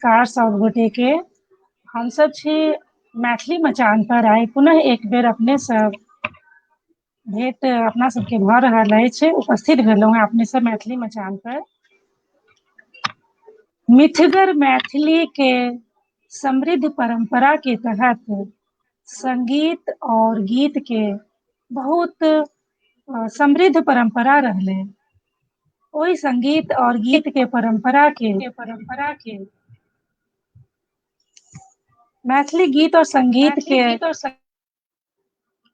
नमस्कार सब गोटे के। हमसब छी मैथिली मचान पर। आइ पुनः एक बेर अपने सब भेंट अपना सबके भऽ रहल अछि। उपस्थित भेलहुँ हेँ अपने सब मैथिली मचान पर। मिथिगर मैथिली के समृद्ध परंपरा के तहत संगीत और गीत के बहुत समृद्ध परंपरा रहलै। ओहि संगीत और गीत के परंपरा के मैथिली गीत और संगीत के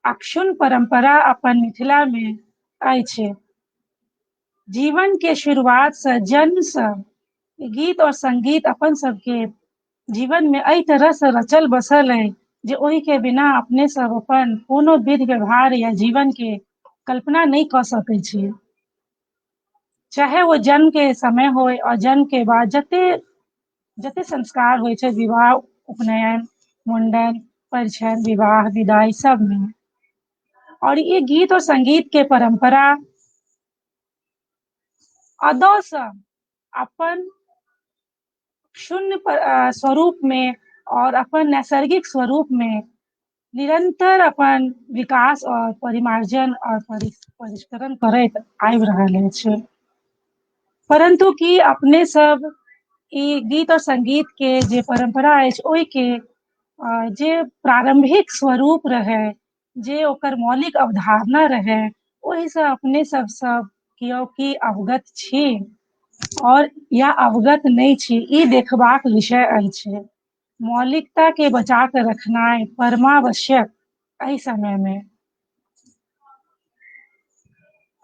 अक्षुण्ण परंपरा अपन मिथिला में अछि। जीवन के शुरुआत से, जन्म से गीत और संगीत अपन सबके जीवन में एहि तरह से रचल बसल है जे ओहि के बिना अपने सब अपन कोनो विध व्यवहार या जीवन के कल्पना नहीं कऽ सकै छी। चाहे वो जन्म के समय होय और जन्म के बाद जते जते संस्कार होइ छै, विवाह, उपनयन, मुंडन, परिछन, विवाह, विदाई सब में। और ये गीत और संगीत के परंपरा अदौ से अपन शून्य स्वरूप में और अपन नैसर्गिक स्वरूप में निरंतर अपन विकास और परिमार्जन और परिष्करण करैत आबि रहल अछि। परंतु की अपने सब ई गीत और संगीत के जे परंपरा अछि ओहि के जे प्रारंभिक स्वरूप रहे, जे ओकर मौलिक अवधारणा रहे, ओहिसँ अपने सब सब केओ की अवगत छी और या अवगत नहि छी, ई देखबाक विषय अछि। मौलिकता के बचा के रखनाइ परमावश्यक एहि समय में।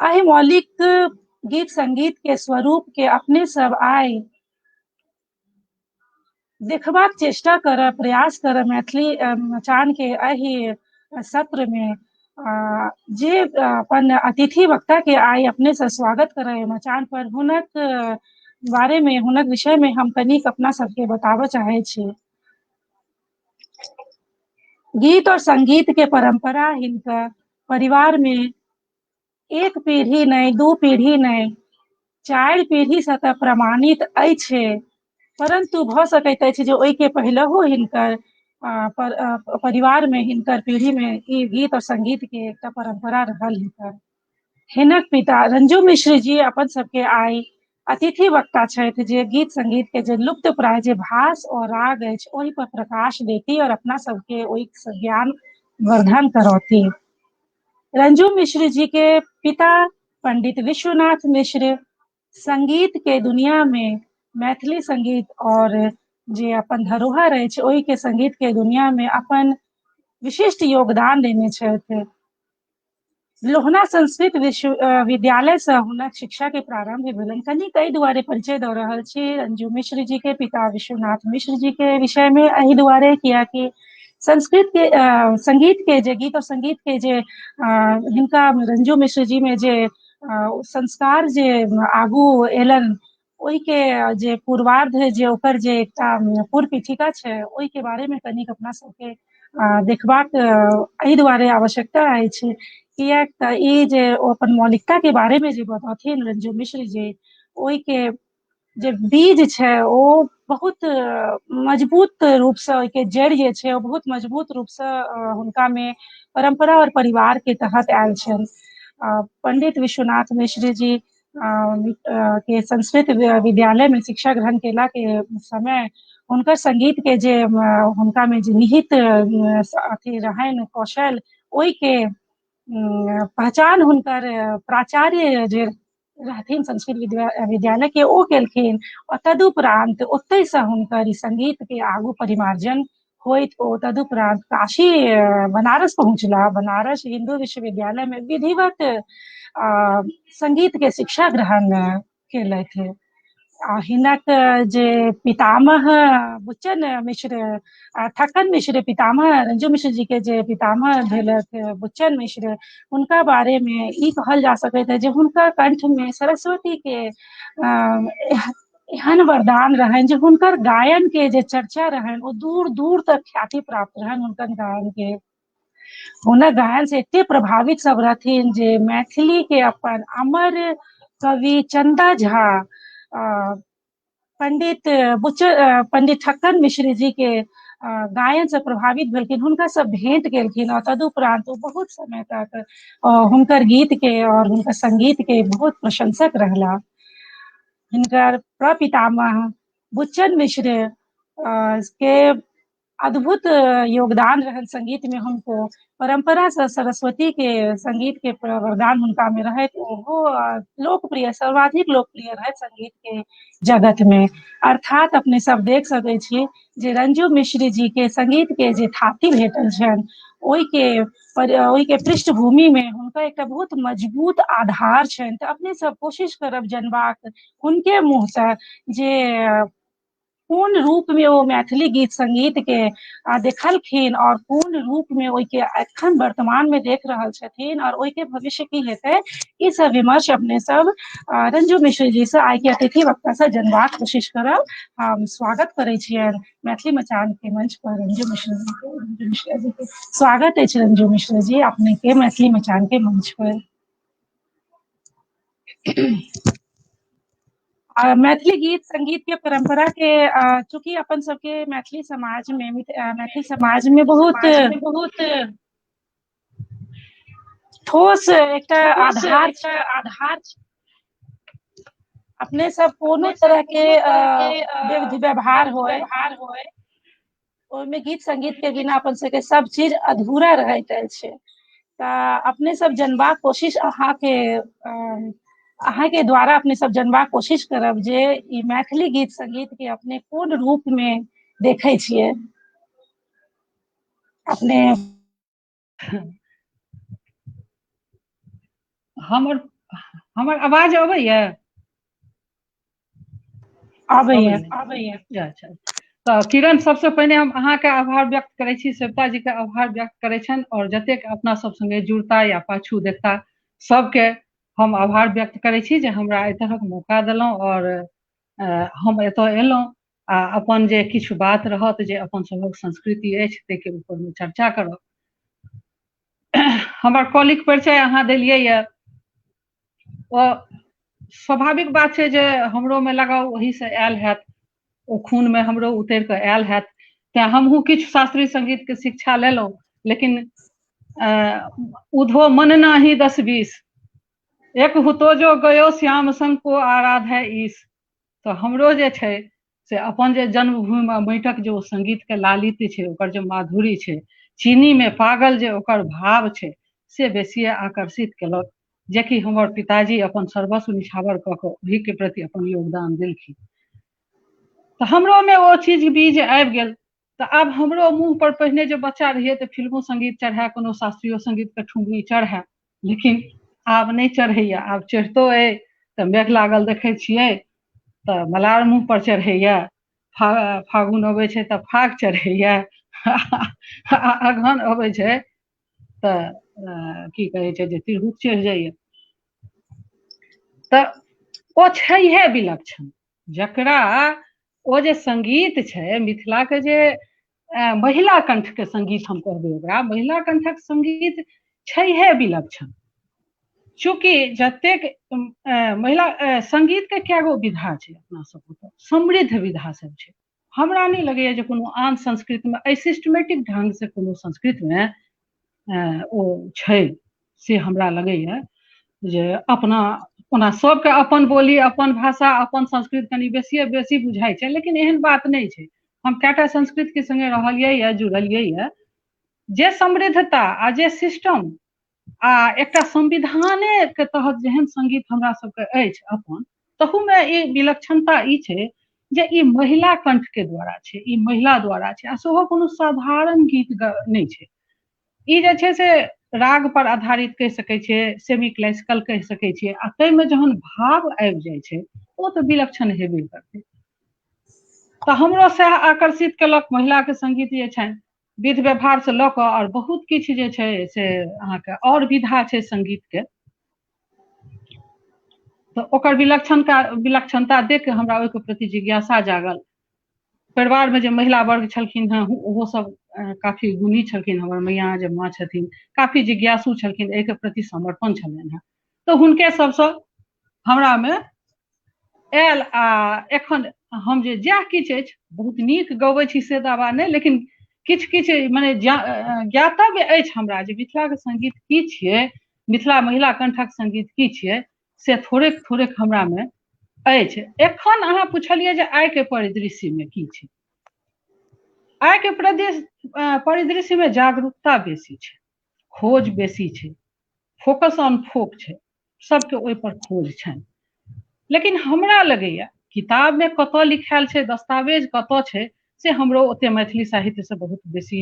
एहि मौलिक गीत संगीत के स्वरूप के अपने सब आइ देखबाक चेष्टा करब, प्रयास करब मैथिली मचान के एहि सत्र में। जे अपन अतिथि वक्ता के आइ अपने से स्वागत करब मचान पर, हुनक बारे में, हुनक विषय में हम कनिक अपना सबके बताबऽ चाहै छी। गीत और संगीत के परंपरा हिनकर परिवार में एक पीढ़ी नहि, दू पीढ़ी नहि, चारि पीढ़ी से तऽ प्रमाणित अछि, परंतु भऽ सकैत अछि जे ओहिके पहिलहो हिनकर परिवार में, हिनकर पीढ़ी में ई गीत और संगीत के एकटा परंपरा रहल हिनकर। हिनक पिता रंजू मिश्र जी अपन सबके आइ अतिथि वक्ता छथि, जे गीत संगीत के जे लुप्त प्राय जे भास और राग अछि ओहि पर प्रकाश देती और अपना सबके ओहि ज्ञान वर्धन करौती। रंजू मिश्र जी के पिता पंडित विश्वनाथ मिश्र संगीत के दुनिया में मैथिली संगीत और जे अपन धरोहर अछि ओहि के संगीत के दुनिया में अपन विशिष्ट योगदान देने छथि। लोहना संस्कृत विश्व विद्यालय से हुनक शिक्षा के प्रारंभ भेलनि। कनिक एहि दुआरे परिचय दऽ रहल छी रंजू मिश्र जी के पिता विश्वनाथ मिश्र जी के विषय में, एहि दुआरे कियाकि संस्कृत के संगीत के जे गीत और संगीत के जे हिनका रंजू मिश्र जी में जे संस्कार जे आगू एलनि ओहि के जे पूर्वार्ध जे ओकर जे एकटा पूर्व पीठिका छै ओहि के बारे में कनिक अपना सबके देखबाक एहि दुआरे आवश्यकता अछि, किएक तऽ ई जे ओ अपन मौलिकता के बारे में जे बतौथिन रंजू मिश्र जी, ओहि के जे बीज छै ओ बहुत मजबूत रूप से ओहिके जड़ि जे छै ओ बहुत मजबूत रूप से हुनका में परंपरा और परिवार के तहत आयल छनि। पंडित विश्वनाथ मिश्र जी के संस्कृत विद्यालय में शिक्षा ग्रहण केला के समय हुनकर संगीत के जे हुनका में जे निहित अथी रहनि कौशल, ओहि के पहचान हुनकर प्राचार्य जे रहथिन संस्कृत विद्यालय के ओ केलखिन और तदुपरांत ओतहि से हुनकर ई संगीत के आगू परिमार्जन होइत ओ तदुपरांत काशी बनारस पहुँचला। बनारस हिंदू विश्वविद्यालय में विधिवत संगीत के शिक्षा ग्रहण केलथि। आ हिनक जे पितामह बुच्चन मिश्र, ठक्कन मिश्र पितामह, रंजू मिश्र जी के जे पितामह भेलथि बुच्चन मिश्र, हुनका बारे में ई कहल जा सकैत है जे हुनका कंठ में सरस्वती के एहन वरदान रहनि जे हुनकर गायन के जे चर्चा रहनि ओ दूर दूर तक ख्याति प्राप्त रहनि हुनकर गायन के। हुनक गायन से एते प्रभावित सब रहथिन जे मैथिली के अपन अमर कवि चंदा झा पंडित पंडित ठक्कन मिश्र जी के गायन से प्रभावित भेलखिन, हुनका से भेंट गेलखिन और तदुपरांत ओ बहुत समय तक हुनकर गीत के और हुनकर संगीत के बहुत प्रशंसक रहला। हिनकर प्रपितामह बुच्चन मिश्र के अद्भुत योगदान रहल संगीत में। हुनको परंपरा से सरस्वती के संगीत के वरदान हुनका में रहैत, ओहो लोकप्रिय, सर्वाधिक लोकप्रिय रहैत संगीत के जगत में। अर्थात अपने सब देख सकै छी जे रंजू मिश्र जी के संगीत के जे थाती भेटल छनि, ओहि के पृष्ठभूमि में हुनका एकटा बहुत मजबूत आधार छनि। तऽ अपने सब कोशिश करब जनबाक हुनके मुँह से जे कोन रूप में ओ मैथिली गीत संगीत के देखलखिन और कोन रूप में ओहिके एखन वर्तमान में देख रहल छथिन और ओहिके भविष्य की हेतै। ई सब विमर्श अपने सब रंजू मिश्र जी से, आइ के अतिथि वक्ता से जनबाक कोशिश करब। हम स्वागत करै छियनि मैथिली मचान के मंच पर रंजू मिश्र जी के। रंजू मिश्र जी के स्वागत अछि। रंजू मिश्र जी, अपने के मैथिली मचान के मंच पर। मैथिली गीत संगीत के परंपरा के, चूंकि अपन सबके मैथिली समाज में, मैथिली समाज में बहुत बहुत ठोस एकटा आधार छै। आधार अपने सब कोनो तरह के विधि व्यवहार होय, ओहिमे गीत संगीत के बिना अपन सबके सब चीज अधूरा रहैत अछि। तऽ अपने सब जनबाक कोशिश, अहाँके द्वारा अपने सब जनबाक कोशिश करब जे ई मैथिली गीत संगीत के अपने कोन रूप में देखै छियै अपने? हमर हमर आवाज अबैया? आबैया। आबैया। अच्छा, तऽ किरण, सबसँ पहिने हम अहाँके आभार व्यक्त करै छी, सविता जीके आभार व्यक्त करै छनि आओर जतेक अपना सब संगे जुड़ता या पाछू देखता, सबके हम आभार व्यक्त करै छी जे हमरा एहि तरहक मौका देलहुँ आओर हम एतऽ एलहुँ आ अपन जे किछु बात रहत, जे अपन सभक संस्कृति अछि, ताहिके ऊपरमे चर्चा करब। हमर कौलिक परिचय अहाँ देलियै यऽ, ओ स्वाभाविक बात छै जे हमरोमे लगाव ओहिसँ आयल हैत, ओ खूनमे हमरो उतरि कऽ आयल हैत। तेँ हमहूँ किछु शास्त्रीय संगीतके शिक्षा लेलहुँ, लेकिन उधो मन नाही दस बीस, एक हुतो जो गयो श्याम संग को आराधे ईश। तऽ हमरो जे छै से अपन जे जन्मभूमिमे माटिक जे ओ संगीतके लालित्य छै, ओकर जे माधुरी छै, चीनीमे पागल जे ओकर भाव छै, से बेसिए आकर्षित केलक, जेकि हमर पिताजी अपन सर्वस्व निछावर कऽ कऽ ओहिके प्रति अपन योगदान देलखिन। तऽ हमरोमे ओ चीज बीज आबि गेल। तऽ आब हमरो मुँह पर, पहिने जे बच्चा रहियै तऽ फिल्मो संगीत चढ़ाए, कोनो शास्त्रीय संगीतके ठुमरी चढ़ाए, लेकिन आब नहि चढ़ैया। आब चढ़ितो अइ तऽ मेघ लागल देखै छियै तऽ मलार मुँह पर चढ़ैया, फागुन अबै छै तऽ फाग चढ़ैया, आ अगहन अबै छै तऽ की कहै छै जे तिरहुत चढ़ि जाइया। तऽ ओ छैहे विलक्षण, जकरा ओ जे संगीत छै, मिथिलाके जे महिला कंठके संगीत हम कहबै ओकरा, महिला कंठक संगीत छैहे विलक्षण। चूँकि जतेक महिला संगीतके कए गो विधा छै अपना सब ओतऽ, समृद्ध विधा सब छै। हमरा नहि लगैया जे कोनो आन संस्कृतिमे एहि सिस्टमेटिक ढंगसँ कोनो संस्कृतिमे ओ छै, से हमरा लगैया जे अपना ओना सबके अपन बोली, अपन भाषा, अपन संस्कृति कनि बेसिए बेसी बुझाइ छै, लेकिन एहन बात नहि छै। हम कएटा संस्कृतिके सङ्गे रहलियै यऽ, जुड़लियै यऽ, जे समृद्धता आ जे सिस्टम आ एकटा संविधाने के तहत जेहन संगीत हमरा सबके अछि अपन, तहूमे ई विलक्षणता ई छै जे ई महिला कंठके द्वारा छै, ई महिला द्वारा छै, आ सेहो कोनो साधारण गीत नहि छै। ई जे छै से राग पर आधारित कहि सकै छियै, सेमी क्लासिकल कहि सकै छियै, आ ताहिमे जहन भाव आबि जाइ छै, ओ तऽ विलक्षण हेबे करतै। तऽ हमरो सएह आकर्षित केलक महिलाके संगीत जे छनि, विध व्यवहारसँ लऽ कऽ आओर बहुत किछु जे छै से अहाँके आओर विधा छै संगीतके। तऽ ओकर विलक्षणता विलक्षणता देख कऽ हमरा ओहिके प्रति जिज्ञासा जागल। परिवारमे जे महिला वर्ग छलखिन हेँ, ओहो सब काफी गुणी छलखिन। हमर मैया जे माँ छथिन, काफी जिज्ञासु छलखिन, एहिके प्रति समर्पण छलनि हेँ, तऽ हुनके सबसँ हमरामे आयल। आ एखन हम जे जएह किछु अछि बहुत नीक गबै छी से दावा नहि, लेकिन किछु किछु मने ज्ञातव्य अछि हमरा जे मिथिलाके संगीत की छियै, मिथिला महिला कंठक संगीत की छियै, से थोड़ेक थोड़ेक हमरामे अछि। एखन अहाँ पुछलियै जे आइके परिदृश्यमे की छै। आइके परिदृश्यमे जागरूकता बेसी छै, खोज बेसी छै, फोकस ऑन फोक छै, सबके ओहि पर खोज छनि। लेकिन हमरा लगैया किताबमे कतऽ लिखायल छै, दस्तावेज कतऽ छै, से हमरो ओते मैथिली साहित्यसँ बहुत बेसी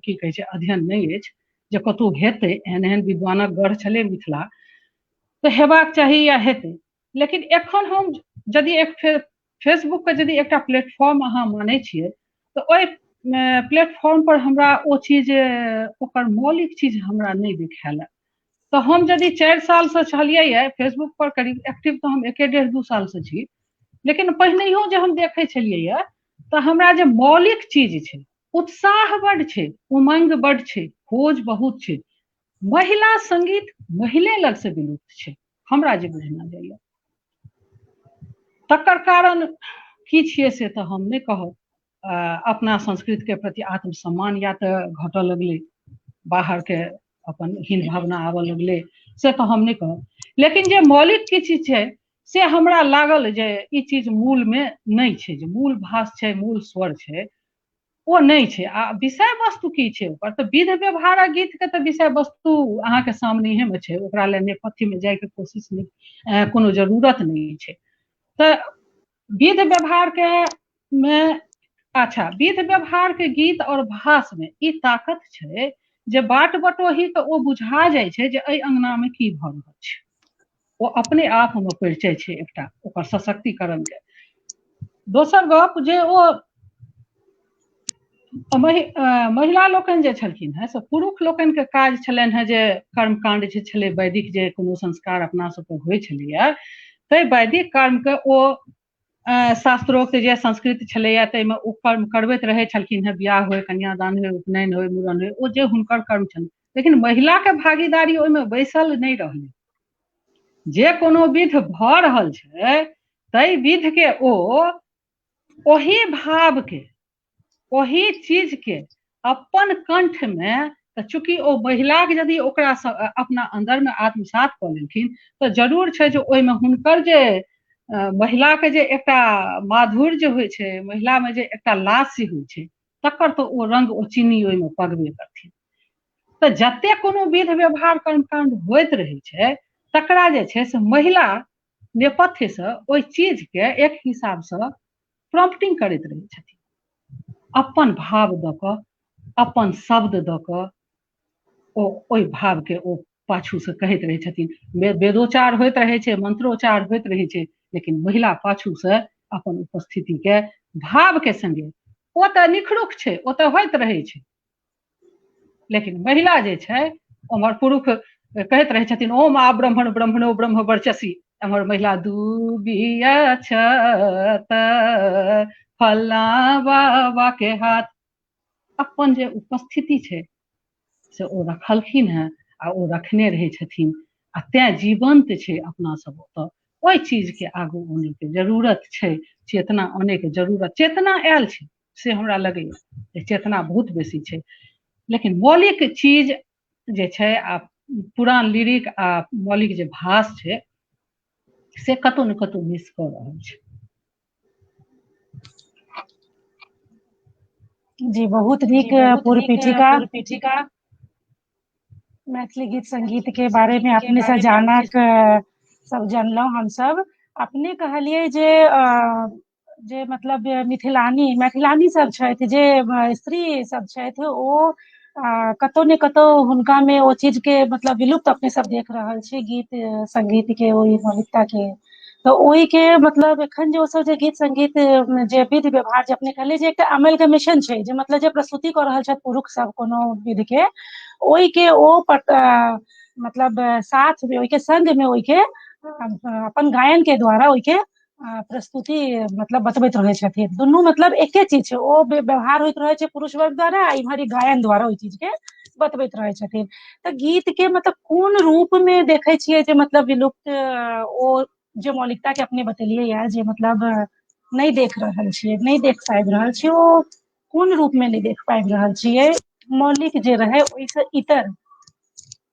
की कहै छै अध्ययन नहि अछि जे कतहु हेतै। एहन एहन विद्वानक गढ़ छलै मिथिला, तऽ हेबाक चाही या हेतै। लेकिन एखन हम यदि एक फेसबुकके यदि एकटा प्लेटफॉर्म अहाँ मानै छियै तऽ ओहि प्लेटफॉर्म पर हमरा ओ चीज, ओकर मौलिक चीज हमरा नहि देखायल। तऽ हम यदि 4 सालसँ छलियै ये फेसबुक पर करीब एक्टिव, तऽ हम 1-1.5 2 सालसँ छी, लेकिन पहिनहियो जे हम देखै छलियै ये तऽ हमरा जे मौलिक चीज छै, उत्साह बड्ड छै, उमंग बड्ड छै, खोज बहुत छै। महिला संगीत महिले लगसँ विलुप्त छै, हमरा जे बुझना जाइए। तकर कारण की छियै से तऽ हम नहि कहब। अपना संस्कृतिके प्रति आत्मसम्मान या तऽ घटऽ लगलै, बाहरके अपन हीन भावना आबऽ लगलै, से तऽ हम नहि कहब। लेकिन जे मौलिक किछु छै से हमरा लागल जे ई चीज मूलमे नहि छै, जे मूल भाष छै, मूल स्वर छै, ओ नहि छै। आ विषय वस्तु की छै ओकर, तऽ विध व्यवहार आ गीतके तऽ विषय वस्तु अहाँके सामनेहेमे छै, ओकरा लए नेपथ्यमे जाइके कोशिश नहि, कोनो जरूरत नहि छै। तऽ विध व्यवहारके मे अच्छा, विध व्यवहारके गीत आओर भाषमे ई ताकत छै जे बाट बटोहीके ओ बुझा जाइ छै जे एहि अङ्गनामे की भऽ रहल छै, ओ अपने आपमे परिचय छै एकटा ओकर सशक्तिकरणके। दोसर गप जे ओ महिला लोकनि जे छलखिन हेँ से पुरुष लोकनिके काज छलनि हेँ जे कर्मकाण्ड जे छलै, वैदिक जे कोनो संस्कार अपना सबके होइ छलैया, ताहि वैदिक कर्मके ओ शास्त्रोक्त जे संस्कृत छलैया ताहिमे ओ कर्म करबैत रहै छलखिन हेँ। बियाह होइ, कन्यादान होइ, उपनयन होइ, मूड़न होइ, ओ जे हुनकर कर्म छलै। लेकिन महिलाके भागीदारी ओहिमे बैसल नहि रहलै। जे कोनो विध भऽ रहल छै ताहि विधके ओ ओही भावके, ओही चीजके अपन कंठमे, तऽ चूँकि ओ महिलाके यदि ओकरा अपना अन्दरमे आत्मसात कऽ लेलखिन तऽ जरूर छै जे ओहिमे हुनकर जे महिलाके जे एकटा माधुर्य होइ छै, महिलामे जे एकटा लास्य होइ छै, तकर तऽ ओ रंग, ओ चीनी ओहिमे पगबे करथिन। तऽ जते कोनो विध व्यवहार कर्मकाण्ड होइत रहै छै तकरा जे छै से महिला नेपथ्यसँ ओहि चीजके एक हिसाबसँ प्रॉम्प्टिंग करैत रहै छथिन, अपन भाव दऽ कऽ, अपन शब्द दऽ कऽ ओ ओहि भावके ओ पाछूसँ कहैत रहै छथिन। वेदोच्चार होइत रहै छै, मंत्रोच्चार होइत रहै छै, लेकिन महिला पाछूसँ अपन उपस्थितिके भावके संगे, ओ तऽ निखरुख छै, ओ तऽ होइत रहै छै, लेकिन महिला जे छै ओम्हर पुरुष कहैत रहै छथिन ओम आ ब्रह्मण ब्रह्मणो ब्रह्म वर्चसी, एम्हर महिला दूबिया छत फल्ला बाबा के हाथ, अपन जे उपस्थिति छै से ओ रखलखिन हेँ आ ओ रखने रहै छथिन, आ तें जीवंत छै अपना सब ओतऽ। ओहि चीजके आगू अनैके जरूरत छै, चेतना अनैके जरूरत, चेतना आयल छै से हमरा लगैया, चेतना बहुत बेसी छै, लेकिन मौलिक चीज जे छै आ पुरान लिरिक आ मौलिक जे भाष छै से कतहु ने कतहु मिस कऽ रहल छै। जी, बहुत नीक पूर्व पीठिका मैथिली गीत संगीत के बारे में अपने से जानक सब जानलहुँ हमसब। अपने कहलियै जे जे मतलब मिथिलानी मैथिलानी सब छथि, जे स्त्री सब छथि, ओ कतौ ने कतौ हुनका में ओ चीज के मतलब विलुप्त अपने सब देख रहल छी, गीत संगीत के ओहि मौलिकता के। तऽ ओहि के मतलब एखन जे ओ सब जे गीत संगीत जे विध व्यवहार जे अपने कहलियै जे एकटा अमेलगमेशन छै, जे मतलब जे प्रस्तुति कऽ रहल छथि पुरुष सब कोनो विध के, ओहि के ओ मतलब साथ में ओहि के संग में ओहि के अपन गायन के द्वारा ओहि के प्रस्तुति मतलब बतबैत रहै छथिन। दुनू मतलब एके चीज छै, ओ व्यवहार होइत रहै छै पुरुष वर्ग द्वारा, आ इम्हर ई गायन द्वारा ओहि चीज के बतबैत रहै छथिन। तऽ गीत के मतलब कोन रूप में देखै छियै जे मतलब विलुप्त ओ जे मौलिकता के अपने बतेलियै या जे मतलब नहि देख रहल छियै, नहि देख पाबि रहल छियै, ओ कोन रूपमे नहि देख पाबि रहल छियै? मौलिक जे रहै ओहिसँ इतर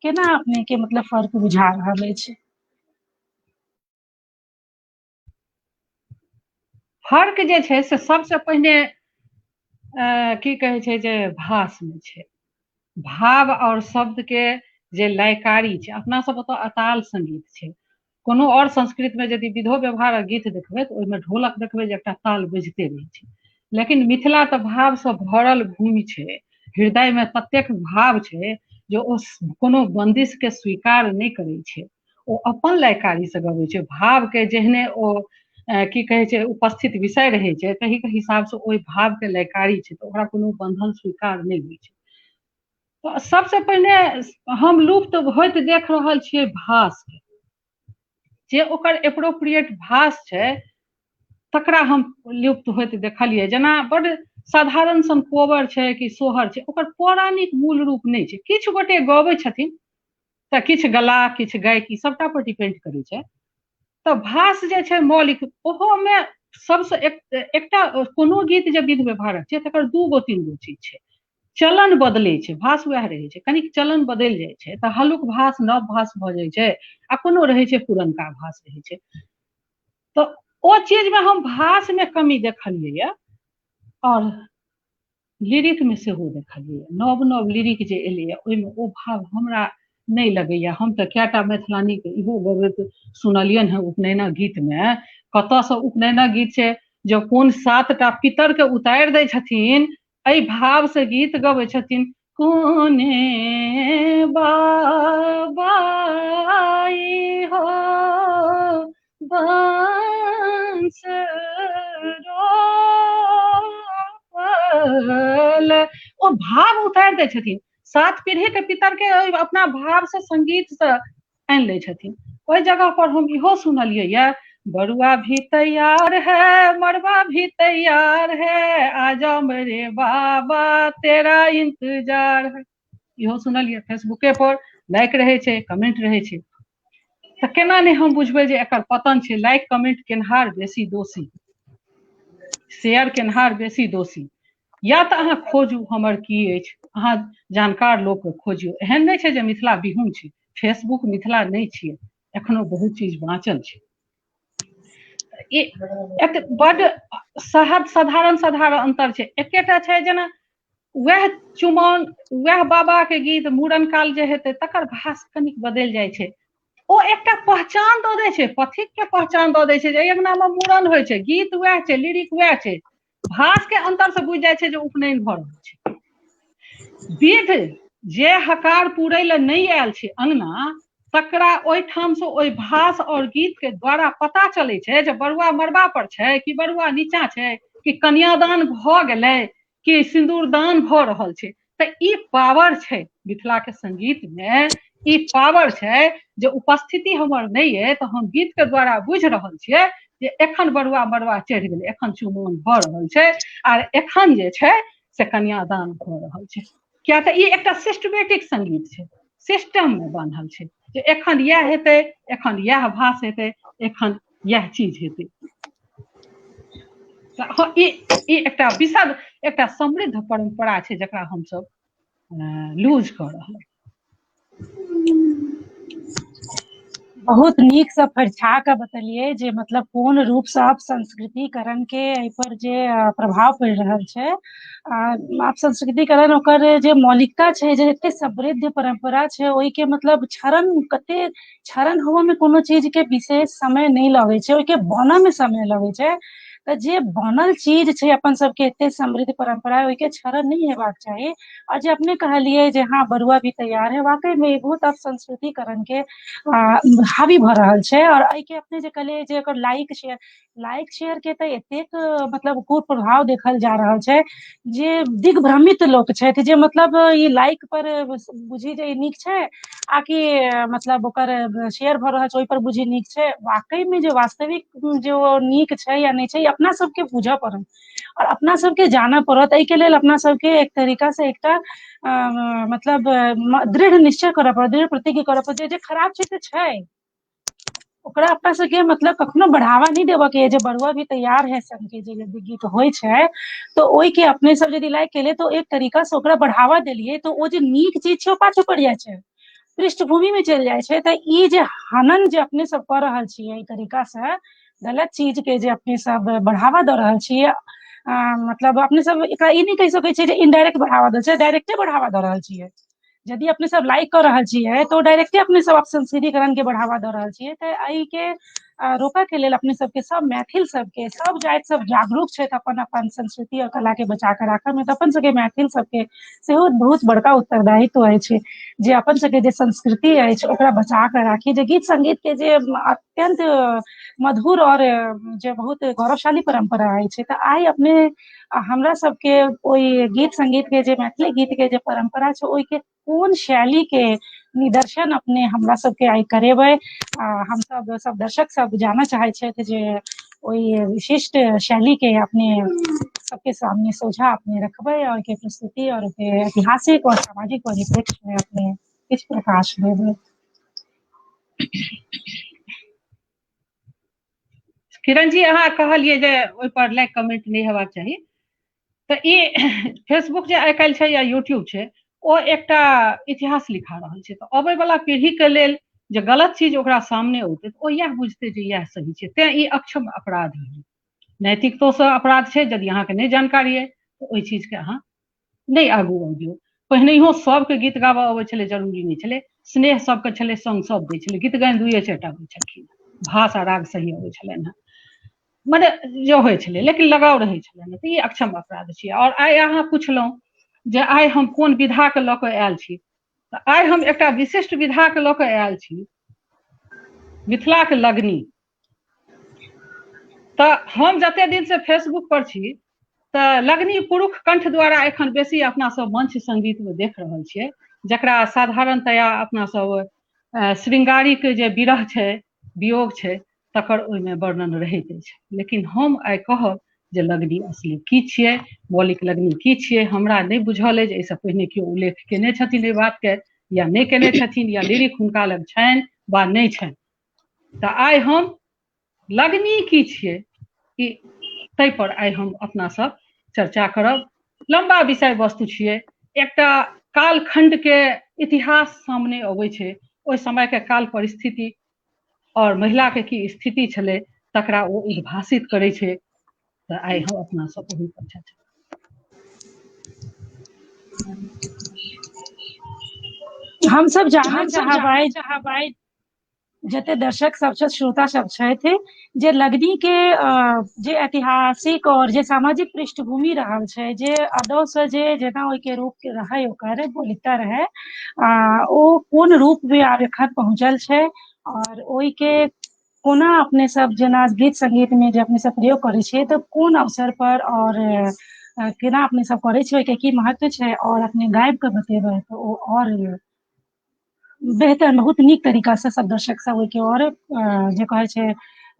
केना अपनेके मतलब फर्क बुझा रहल अछि? फर्क जे छै से सबसँ पहिने की कहै छै जे भासमे छै। भाव आओर शब्दके जे लयकारी छै, अपना सब ओतऽ अताल संगीत छै। कोनो आओर संस्कृतमे यदि विधो व्यवहारक गीत देखबै तऽ ओहिमे ढोलक देखबै जे एकटा ताल बजिते रहै छै। लेकिन मिथिला तऽ भावसँ भरल भूमि छै, हृदयमे ततेक भाव छै जे ओ कोनो बंदिशके स्वीकार नहि करै छै। ओ अपन लयकारीसँ गबै छै। भावके जेहने ओ की कहै छै उपस्थित विषय रहै छै ताहिके हिसाबसँ ओहि भावके लयकारी छै, तऽ ओकरा कोनो बंधन स्वीकार नहि होइ छै। तऽ सबसँ पहिने हम लुप्त होइत देख रहल छियै भासके। जे ओकर एप्रोप्रिएट भास छै तकरा हम लुप्त होइत देखलियै। जेना बड्ड साधारण सन कोबर छै कि सोहर छै, ओकर पौराणिक मूल रूप नहि छै। किछु गोटे गबै छथिन तऽ किछु गला, किछु गायकी, सबटा पर डिपेंड करै छै। तऽ भास जे छै मौलिक, ओहोमे सबसँ एकटा कोनो गीत जे विध व्यवहारक छै तकर दू गो तीन गो चीज छै। चलन बदलै छै, भास वएह रहै छै, कनिक चलन बदलि जाइ छै तऽ हल्लुक भास नव भास भऽ जाइ छै, आ कोनो रहै छै पुरनका भास रहै छै। तऽ ओ चीजमे हम भासमे कमी देखलियै यऽ, आओर लिरिकमे सेहो देखलियै। नव नव लिरिक जे एलैए ओहिमे ओ भाव हमरा नहि लगैए। हम तऽ कएटा मैथिलानीके इहो गबैत सुनलियनि हेँ उपनयनक गीतमे। कतऽसँ उपनयनक गीत छै जे कोन 7टा पितरके उतारि दै छथिन, एहि भावसँ गीत गबै छथिन, कोने बाबा हो बंस रोपल। ओ भाव उतारि दै छथिन, 7 पीढ़ीके पितरके अपना भावसँ संगीतसँ आनि लै छथिन। ओहि जगह पर हम इहो सुनलियै यऽ, बरुआ भी तैयार है, मरबा भी तैयार है, आ जाओ मेरे बाबा तेरा इंतजार है। इहो सुनलियै फेसबुके पर, लाइक रहै छै, कमेंट रहै छै। तऽ केना नहि हम बुझबै जे एकर पतन छै? लाइक कमेंट केनहार बेसी दोषी, शेयर केनहार बेसी दोषी। या तऽ अहाँ खोजू हमर की अछि, अहाँ जानकार लोकके खोजियौ। एहन नहि छै जे मिथिला विहुन छै, फेसबुक मिथिला नहि छियै, एखनो बहुत चीज बाँचल छै। बड्ड सहज साधारण साधारण अन्तर छै। एकेटा छै जेना वएह चुमाओन, वएह बाबा के गीत मूड़न काल जे हेतै तकर भास कनिक बदलि जाइ छै। ओ एकटा पहचान दऽ दै छै, पथिक के पहचान दऽ दै छै जे एहि अङ्गनामे मूड़न होइ छै, गीत वएह छै, लिरिक वएह छै, भास के अन्तर से बुझि जाइ छै जे उपनयन भऽ रहल छै। विध जे हकार पूरै लए नहि आयल छै अङ्गना, तकरा ओहिठामसँ ओहि भास आओर गीत के द्वारा पता चलै छै जे बरुआ मरबा पर छै कि बरुआ नीचा छै, कि कन्यादान भऽ गेलै कि सिन्दूरदान भऽ रहल छै। तऽ ई पावर छै मिथिला के संगीत मे, ई पावर छै जे उपस्थिति हमर नहि अइ तऽ हम गीत के द्वारा बुझि रहल छियै जे एखन बरुआ मरबा चढ़ि गेलै, एखन चुमाओन भऽ रहल छै, आर एखन जे छै से कन्यादान भऽ रहल छै। किया तऽ ई एकटा सिस्टमेटिक संगीत छै, सिस्टम मे बान्हल छै जे एखन इएह हेतै, एखन इएह भास हेतै, एखन इएह चीज हेतै। ई एकटा विशद, एकटा समृद्ध परम्परा छै जकरा हमसब लूज कऽ रहल। बहुत नीकसँ फरिछा कऽ बतेलियै जे मतलब कोन रूपसँ आब संस्कृतिकरण के एहि पर जे प्रभाव पड़ि रहल छै। आब संस्कृतिकरण ओकर जे मौलिकता छै, जे एते समृद्ध परम्परा छै, ओहिके मतलब क्षरण, कते क्षरण होबऽ मे कोनो चीज के विशेष समय नहि लगै छै, ओहिके बनऽ मे समय लगै छै। तऽ जे बनल चीज छै अपन सबके एते समृद्ध परम्परा, ओहिके क्षरण नहि हेबाक चाही। और जे अपने कहलियै जे हाँ बरुआ भी तैयार है, वाकई में बहुत अब संस्कृतिकरण के हावी भऽ रहल छै। और एहिके अपने जे कहलियै जे एकर लाइक शेयर, लाइक शेयर के तऽ एतेक मतलब कुप्रभाव देखल जा रहल छै जे दिग्भ्रमित लोक छथि, जे मतलब ई लाइक पर बुझी जे ई नीक छै आ कि मतलब ओकर शेयर भऽ रहल छै ओहि पर बुझी नीक छै। वाकई में जे वास्तविक जे ओ नीक छै या नहि छै, अपना सबके बुझऽ पड़त और अपना सबके जानऽ पड़त। एहिके लेल अपना सबके एक तरीका से एकटा मतलब दृढ़ निश्चय करऽ पड़त, दृढ़ प्रतिज्ञा करऽ पड़त जे खराब छै से छै। ओकरा अपना सबके मतलब कखनो बढ़ावा नहि देबऽ के जे बरुआ भी तैयार है संग के जे यदि गीत होइ छै तऽ ओहिके अपने सब यदि लाइक केलियै तऽ एक तरीका से ओकरा बढ़ावा देलियै, तऽ ओ जे नीक चीज छै ओ पाछू पड़ि जाइ छै, पृष्ठभूमि मे चलि जाइ छै। तऽ ई जे हनन जे अपने सब कऽ रहल छियै एहि तरीका से गलत चीज के जे अपने सब बढ़ावा दऽ रहल छियै, मतलब अपने सब एकरा ई नहि कहि सकै छियै जे इनडायरेक्ट बढ़ावा दै छै, डायरेक्टे बढ़ावा दऽ रहल छियै। यदि अपने सब लाइक कऽ रहल छियै तऽ ओ डायरेक्टे अपने सब संस्कृतिकरण के बढ़ावा दऽ रहल छियै। तऽ एहिके रोकऽ के लेल अपने सबके सब मैथिल सबके सब जाति सब जागरूक छथि अपन अपन संस्कृति और कला के बचा कऽ राखऽ मे, तऽ अपन सबके मैथिल सबके सेहो बहुत बड़का उत्तरदायित्व अछि जे अपन सबके जे संस्कृति अछि ओकरा बचा कऽ राखी, जे गीत संगीत के जे अत्यंत मधुर और जे बहुत गौरवशाली परम्परा अछि। तऽ आइ अपने हमरा सबके ओहि गीत संगीत के जे मैथिली गीत के जे परम्परा छै ओहिके कोन शैली के निदर्शन अपने हमरा सबके आइ करेबै, हमसब सब दर्शक सब जानऽ चाहै छथि जे ओहि विशिष्ट शैली के अपने सबके सामने सोझा अपने रखबै और ओहिके प्रस्तुति और ओहिके ऐतिहासिक और सामाजिक परिप्रेक्ष्य में अपने किछु प्रकाश देबै। किरण जी, अहाँ कहलियै जे ओहि पर लाइक कमेंट नहि हेबाक चाही, तऽ ई फेसबुक जे आइ काल्हि छै या यूट्यूब छै ओ एकटा इतिहास लिखा रहल छै, तऽ अबै वाला पीढ़ी के लेल जे गलत चीज ओकरा सामने औतै तऽ ओ इएह बुझतै जे इएह सही छै। तें ई अक्षम अपराध भेलै, नैतिकतो सँ अपराध छै। यदि अहाँके नहि जानकारी अइ तऽ ओहि चीजके अहाँ नहि आगू अबियौ। पहिनहियो सबके गीत गाबऽ अबै छलै, जरूरी नहि छलै, स्नेह सबके छलै, संग सब दै छलै, गीत गायन दुइए चारि टा होइ छलखिन, भाषा राग सही अबै छलनि हेँ, मने जे होइ छलै, लेकिन लगाव रहै छलनि। तऽ ई अक्षम अपराध छियै। आओर आइ अहाँ पुछलहुँ जे आइ हम कोन विधाके लऽ कऽ आयल छी, तऽ आइ हम एकटा विशिष्ट विधाके लऽ कऽ आयल छी, मिथिलाके लगनी। तऽ हम जते दिन से फेसबुक पर छी तऽ लगनी पुरुष कंठ द्वारा एखन बेसी अपना सब मंच संगीत में देख रहल छियै, जकरा साधारणतया अपना सब श्रृंगारिक जे विरह छै, वियोग छै, तकर ओहिमे वर्णन रहैत अछि। लेकिन हम आइ कहब जे लगनी असली की छियै, मौलिक लगनी की छियै, हमरा नहि बुझल अछि। एहिसँ पहिने केओ उल्लेख केने छथिन एहि बातके या नहि केने छथिन, या लिरिक हुनका लग छनि वा नहि छनि। तऽ आइ हम लगनी की छियै ई ताहि पर आइ हम अपना सब चर्चा करब। लम्बा विषय वस्तु छियै, एकटा कालखंड के इतिहास सामने अबै छै, ओहि समय के काल परिस्थिति और महिला के की स्थिति छलै तकरा ओ उद्भासित करै छै। तऽ आइ हम अपना सब ओहि पर चर्चा। हमसब जानऽ चाहबै जते दर्शक सब छथि, श्रोता सब छथि, जे लगनी के जे ऐतिहासिक और जे सामाजिक पृष्ठभूमि रहल छै, जे अदौ से जे जेना ओहिके रूप के रहै, ओकर मौलिकता रहै, ओ कोन रूप में आब एखन पहुँचल छै और ओहिके कोना अपने सब जेना गीत संगीत में जे अपने सब प्रयोग करै छियै तऽ कोन अवसर पर और केना अपने सब करै छियै, ओहिके की महत्व छै और अपने गाबि कऽ बतेबै तऽ ओ और बेहतर बहुत नीक तरीका से सब दर्शक सब ओहिके और जे कहै छै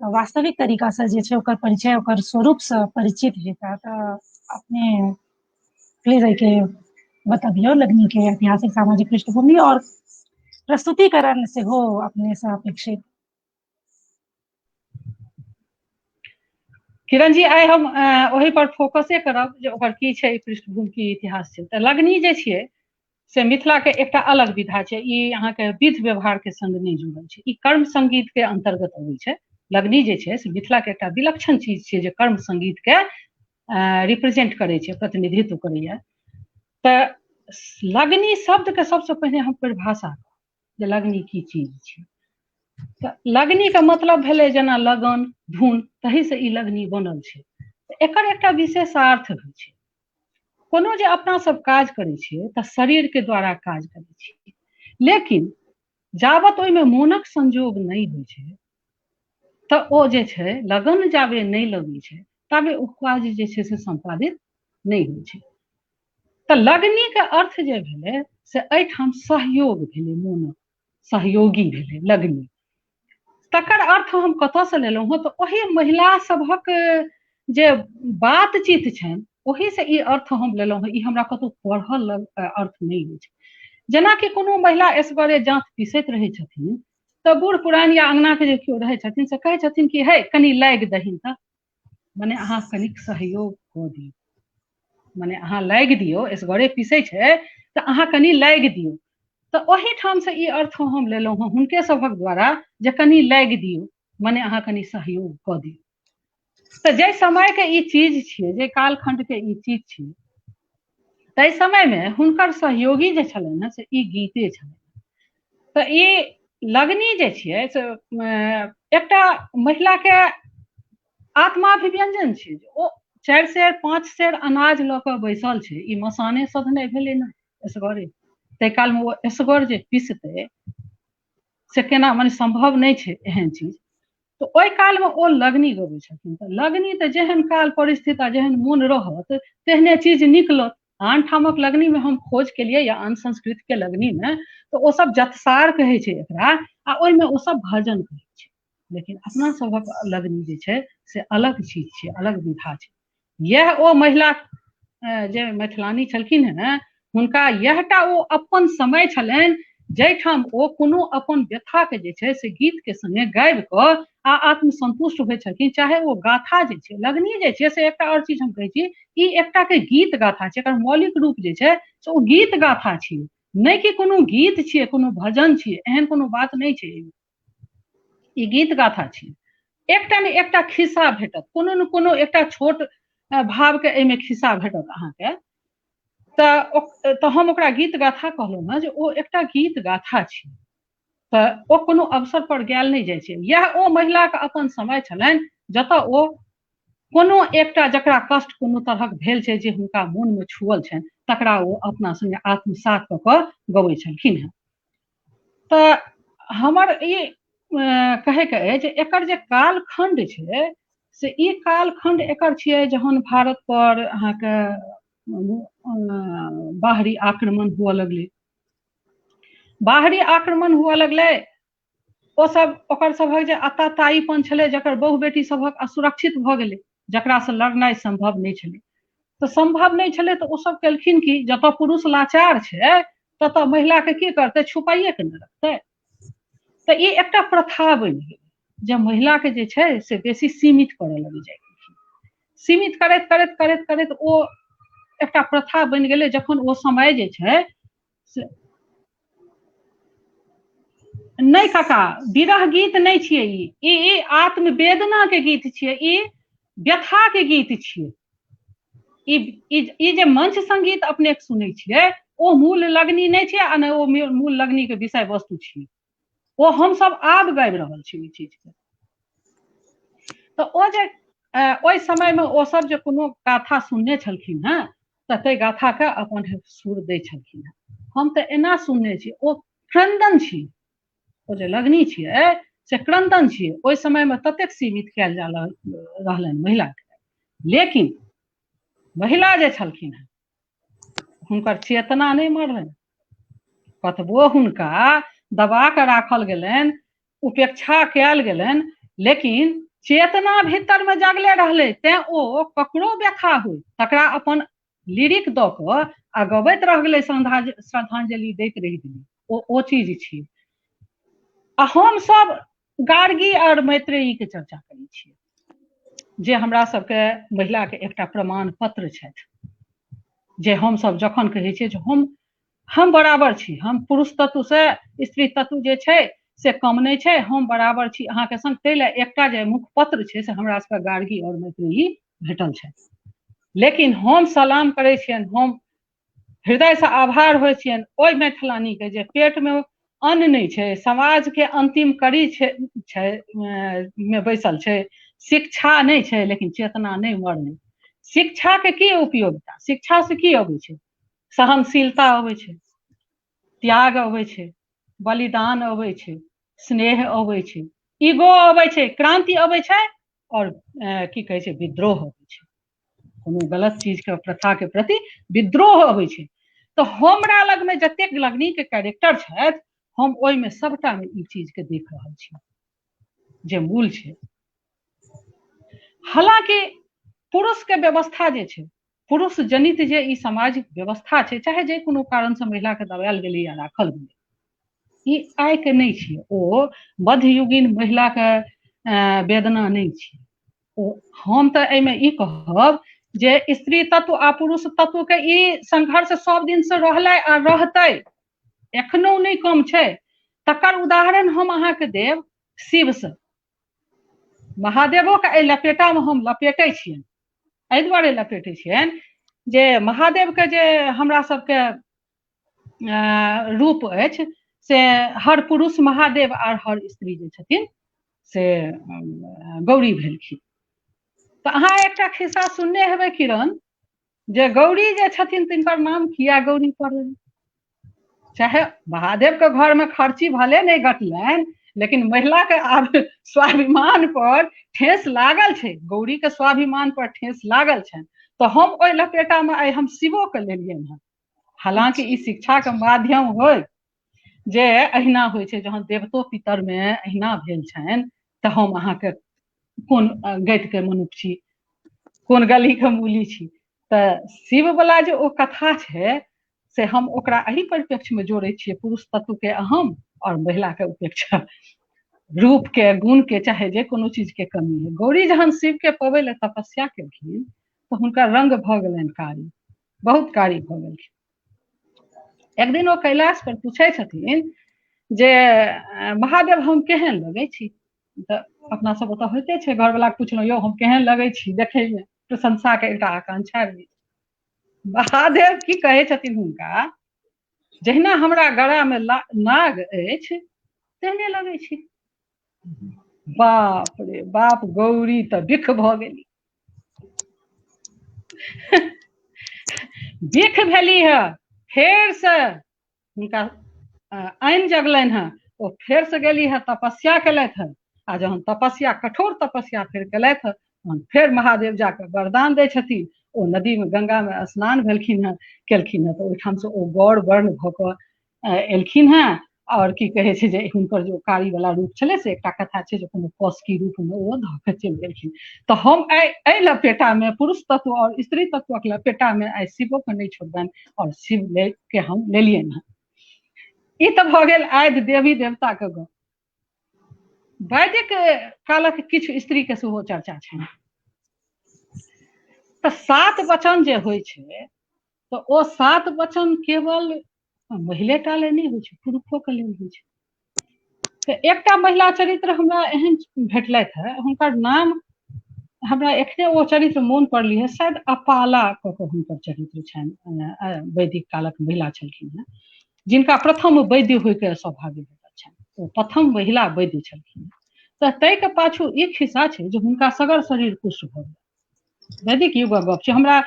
वास्तविक तरीका से जे छै ओकर परिचय, ओकर स्वरूप से परिचित हेता। तऽ अपने प्लीज एहिके बतबियौ लगनी के ऐतिहासिक सामाजिक पृष्ठभूमि और प्रस्तुतिकरण सेहो अपने से अपेक्षित। किरण जी, आइ हम ओहि पर फोकसे करब जे ओकर की छै पृष्ठभूमि, की इतिहास छै। तऽ लगनी जे छियै से मिथिला के एकटा अलग विधा छै, ई अहाँके विध व्यवहार के संग नहि जुड़ल छै, ई कर्म संगीत के अंतर्गत अबै छै। लगनी जे छै से मिथिला के एकटा विलक्षण चीज छै जे कर्म संगीत के रिप्रेजेंट करै छै, प्रतिनिधित्व करैया। तऽ लगनी शब्द के सबसँ पहिने हम परिभाषा जे लगनी की चीज छै। तऽ लगनी के मतलब भेलै जेना लगन धुन, तही से ई लगनी बनल छै। एकर एकटा विशेषार्थ होइ छै। कोनो जे अपना सब काज करै छियै तऽ शरीर के द्वारा काज करै छियै, लेकिन जाबत ओहिमे मोनक संयोग नहि होइ छै तऽ ओ जे छै लगन जाबे नहि लगै छै ताबे ओ काज जे छै से सम्पादित नहि होइ छै। तऽ लगनी के अर्थ जे भेलै से एहिठाम सहयोग भेलै, मोनक सहयोगी भेलै लगनी। तकर अर्थ हम कतऽसँ लेलहुँ हँ तऽ ओहि महिला सभक जे बातचीत छनि ओहि से ई अर्थ हम लेलहुँ हँ। ई हमरा कतहु पढ़ल अर्थ नहि अछि। जेनाकि कोनो महिला एसगरे जाँत पीसैत रहै छथिन तऽ बूढ़ पुरान या अङ्गनाके जे केओ रहै छथिन से कहै छथिन कि हे कनि लागि दहीन तऽ, मने अहाँ कनिक सहयोग कऽ दियौ, मने अहाँ लागि दियौ, एसगरे पीसै छै तऽ अहाँ कनि लागि दियौ। तऽ ओहिठामसँ ई अर्थ हम लेलहुँ हँ हुनके सभक द्वारा जे कनि लागि दियौ, मने अहाँ कनि सहयोग कऽ दियौ। तऽ जाहि समयके ई चीज छियै, जाहि कालखण्डके ई चीज छियै, ताहि समयमे हुनकर सहयोगी जे छलनि हँ से ई गीते छलनि। तऽ ई लगनी जे छियै से एकटा महिलाके आत्माभिव्यंजन छियै। ओ 4 सेर 5 सेर अनाज लऽ कऽ बैसल छै, ई मसाने सधने भेलै ने एसगरे, ताहि कालमे ओ एसगर जे पिसतै से केना, मने सम्भव नहि छै एहन चीज। तऽ ओहि कालमे ओ लगनी गबै छथिन। तऽ लगनी तऽ जेहन काल परिस्थिति आ जेहन मोन रहत तेहने चीज निकलत। आन ठामक लगनीमे हम खोज केलियै या आन संस्कृतिके लगनीमे, तऽ ओसभ जतसार कहै छै एकरा, आ ओहिमे ओसभ भजन कहै छै। लेकिन अपना सभक लगनी जे छै से अलग चीज छै, अलग विधा छै। इएह ओ महिला जे मैथिलानी छलखिन हेँ, हुनका इएहटा ओ अपन समय छलनि जाहिठाम ओ कोनो अपन व्यथाके जे छै से गीतके सङ्गे गाबि कऽ आ आत्मसन्तुष्ट होइ छलखिन। चाहे ओ गाथा जे छै, लगनी जे छै से एकटा आओर चीज हम कहै छी, ई एकटा के गीत गाथा छै, एकर मौलिक रूप जे छै से ओ गीत गाथा छियै, नहि कि कोनो गीत छियै, कोनो भजन छियै, एहन कोनो बात नहि छै। ई गीत गाथा छियै। एकटा ने एकटा खिस्सा भेटत, कोनो ने कोनो एकटा छोट भावके एहिमे खिस्सा भेटत अहाँके। तऽ हम ओकरा गीत गाथा कहलहुँ हँ जे ओ एकटा गीत गाथा छी, तऽ ओ कोनो अवसर पर गायल नहि जाइ छै। इएह ओ महिलाके अपन समय छलनि जतऽ ओ कोनो एकटा जकरा कष्ट कोनो तरहक भेल छै, जे हुनका मोनमे छुअल छनि, तकरा ओ अपना सङ्गे आत्मसात कऽ कऽ गबै छलखिन हेँ। तऽ हमर ई कहैके अछि एकर जे कालखण्ड छै से ई कालखण्ड एकर छियै जहन भारत पर अहाँके बाहरी आक्रमण हुअ लगलै। बाहरी आक्रमण हुअ लगलै, ओसभ ओकर सभक जे आताताईपन छलै, जकर बहु बेटी सभक असुरक्षित भऽ गेलै, जकरासँ लड़नाइ सम्भव नहि छलै, तऽ सम्भव नहि छलै तऽ ओसभ केलखिन कि जतऽ पुरुष लाचार छै ततऽ महिलाके की करतै, छुपाइएके ने रखतै। तऽ ई एकटा प्रथा बनि गेलै जे महिलाके जे छै से बेसी सीमित करऽ लगै जाइ। सीमित करैत करैत करैत करैत ओ एकटा प्रथा बनि गेलै। जखन ओ समय जे छै से नहि काका, विरह गीत नहि छियै ई, ई आत्मवेदना के गीत छियै, ई व्यथा के गीत छियै। ई जे मंच संगीत अपने सुनै छियै ओ मूल लगनी नहि छियै आ नहि ओ मूल लगनी के विषय वस्तु छियै, ओ हमसब आब गाबि रहल छी ई चीज के। तऽ ओ जे ओहि समय मे ओ सब जे कोनो गाथा सुनने छलखिन हेँ तऽ ताहि गाथा के अपन सुर दै छलखिन हेँ। हम तऽ एना सुनने छी, ओ क्रन्दन छी, ओ जे लगनी छियै से क्रन्दन छियै। ओहि समय मे ततेक सीमित कयल जा रहलनि महिलाके, लेकिन महिला जे छलखिन हेँ हुनकर चेतना नहि मरलनि। कतबो हुनका दबा कऽ राखल गेलनि, उपेक्षा कयल गेलनि, लेकिन चेतना भीतर मे जगले रहलै। तें ओ ककरो व्यथा होइ तकरा अपन लिरिक दऽ कऽ आ गबैत रहि गेलै, श्रद्धांजलि दैत रहि गेलै। ओ चीज छियै। आ हमसब गार्गी आओर मैत्रेयी के चर्चा करै छियै, जे हमरा सबके महिला के एकटा प्रमाण पत्र छथि, जे हमसब जखन कहै छियै जे हम बराबर छी, हम पुरुष तत्व से स्त्री तत्व जे छै से कम नहि छै, हम बराबर छी अहाँके संग, ताहि लए एकटा जे मुखपत्र छै से हमरा सबके गार्गी आओर मैत्रेयी भेटल छै। लेकिन हम सलाम करै छियनि, हम हृदयसँ आभार होइ छियनि ओहि मैथिलानीके जे पेटमे अन्न नहि छै, समाजके अन्तिम कड़ी छै, मे बैसल छै, शिक्षा नहि छै, लेकिन चेतना नहि मरलै। शिक्षाके की उपयोगिता, शिक्षासँ की अबै छै? सहनशीलता अबै छै, त्याग अबै छै, बलिदान अबै छै, स्नेह अबै छै, ईगो अबै छै, क्रांति अबै छै, आओर की कहै छै, विद्रोह अबै छै। कोनो गलत चीजके प्रथाके प्रति विद्रोह अबै छै। तऽ हमरा लगमे जतेक लगनीके कैरेक्टर छथि, हम ओहिमे सबटामे ई चीजके देख रहल छी जे मूल छै। हालाँकि पुरुषके व्यवस्था जे छै, पुरुष जनित जे ई सामाजिक व्यवस्था छै, चाहे जे कोनो कारणसँ महिलाके दबायल गेलै या राखल गेलै, ई आइ के नहि छियै, ओ मध्ययुगीन महिलाके वेदना नहि छियै। ओ हम तऽ एहिमे ई कहब जे स्त्री तत्व आ पुरुष तत्व के ई संघर्ष सब दिन से रहलै आ रहतै, एखनो नहि कम छै। तकर उदाहरण हम अहाँके देब शिवसँ। महादेवोके एहि लपेटामे हम लपेटै छियनि, एहि दुआरे लपेटै छियनि जे महादेवके जे हमरा सबके रूप अछि से हर पुरुष महादेव आर हर स्त्री जे छथिन से गौरी भेलखिन। तऽ अहाँ एकटा खिस्सा सुनने हेबै किरण, जे गौरी जे छथिन तिनकर नाम किया गौरी पड़लनि? चाहे महादेव के घर में खर्ची भले नहि घटलनि, लेकिन महिला के आब स्वाभिमान पर ठेस लागल छै, गौरी के स्वाभिमान पर ठेस लागल छनि। तऽ हम ओहि लपेटा में आइ हम शिवो के लेलियनि हँ। हालांकि ई शिक्षा के माध्यम होय जे अहिना होइ छै, जहन देवतो पितर में अहिना भेल छनि तऽ हम अहाँके कोन गति के मनुख छी, कोन गली के मूली छी। तऽ शिव वाला जे ओ कथा छै से हम ओकरा एहि परिप्रेक्ष्य में जोड़ै छियै, पुरुष तत्व के अहम और महिला के उपेक्षा, रूप के गुण के चाहे जे कोनो चीज के कमी है। गौरी जहन शिव के पबै लए तपस्या केलखिन तऽ हुनकर रंग भऽ गेलनि कारी, बहुत कारी भऽ गेलखिन। एक दिन ओ कैलाश पर पूछै छथिन जे महादेव हम केहन लगै छी? तऽ अपना सब ओतऽ होइते छै, घरवला के पुछलहुँ यौ हम केहन लगै छी देखैमे, प्रशंसा के एकटा आकांक्षा रहै छै। महादेव की कहै छथिन हुनका, जहिना हमरा गळामे नाग अछि तेहने लगै छी। बाप रे बाप, गौरी तऽ बिख भऽ गेली, बिख भेली है। फेर से हुनका आनि जगलनि हेँ, ओ फेर से गेली है, तपस्या केलथि हेँ। आ जहन तपस्या, कठोर तपस्या फेर केलथि हेँ, तहन फेर महादेव जाकऽ वरदान दै छथिन। ओ नदीमे गंगामे स्नान भेलखिन हेँ, केलखिन हेँ, तऽ ओहिठामसँ ओ गौर वर्ण भऽ कऽ एलखिन हेँ। आओर की कहै छै जे हुनकर जे कारी वाला रूप छलै से एकटा कथा छै जे कोनो कौशकी रूपमे ओ धऽ कऽ चलि गेलखिन। तऽ हम आइ एहि लपेटामे, पुरुष तत्व आओर स्त्री तत्वक लपेटामे आइ शिवोके नहि छोड़बनि आओर शिव के हम लेलियनि हेँ। ई तऽ भऽ गेल आदि देवी देवताके गप। वैदिक कालक किछु स्त्री के सेहो चर्चा छनि। तऽ 7 वचन जे होइ छै तऽ ओ 7 वचन केवल महिले टा ले नहि होइ छै, पुरुषो के लेल होइ छै। तऽ एकटा महिला चरित्र हमरा एहन भेटलथि हे, हुनकर नाम हमरा एखने ओ चरित्र मोन पड़ली है, शायद अपाला कऽ के हुनकर चरित्र छनि, वैदिक कालक महिला छलखिन हेँ, जिनका प्रथम वैद्य होइके सौभाग्य भेटल छनि। ओ प्रथम महिला वैद्य छलखिन हेँ। तऽ ताहिके पाछू ई खिस्सा छै जे हुनका सगर शरीर कुष्ठ भऽ गेल। वैदिक युगक गप छै, हमरा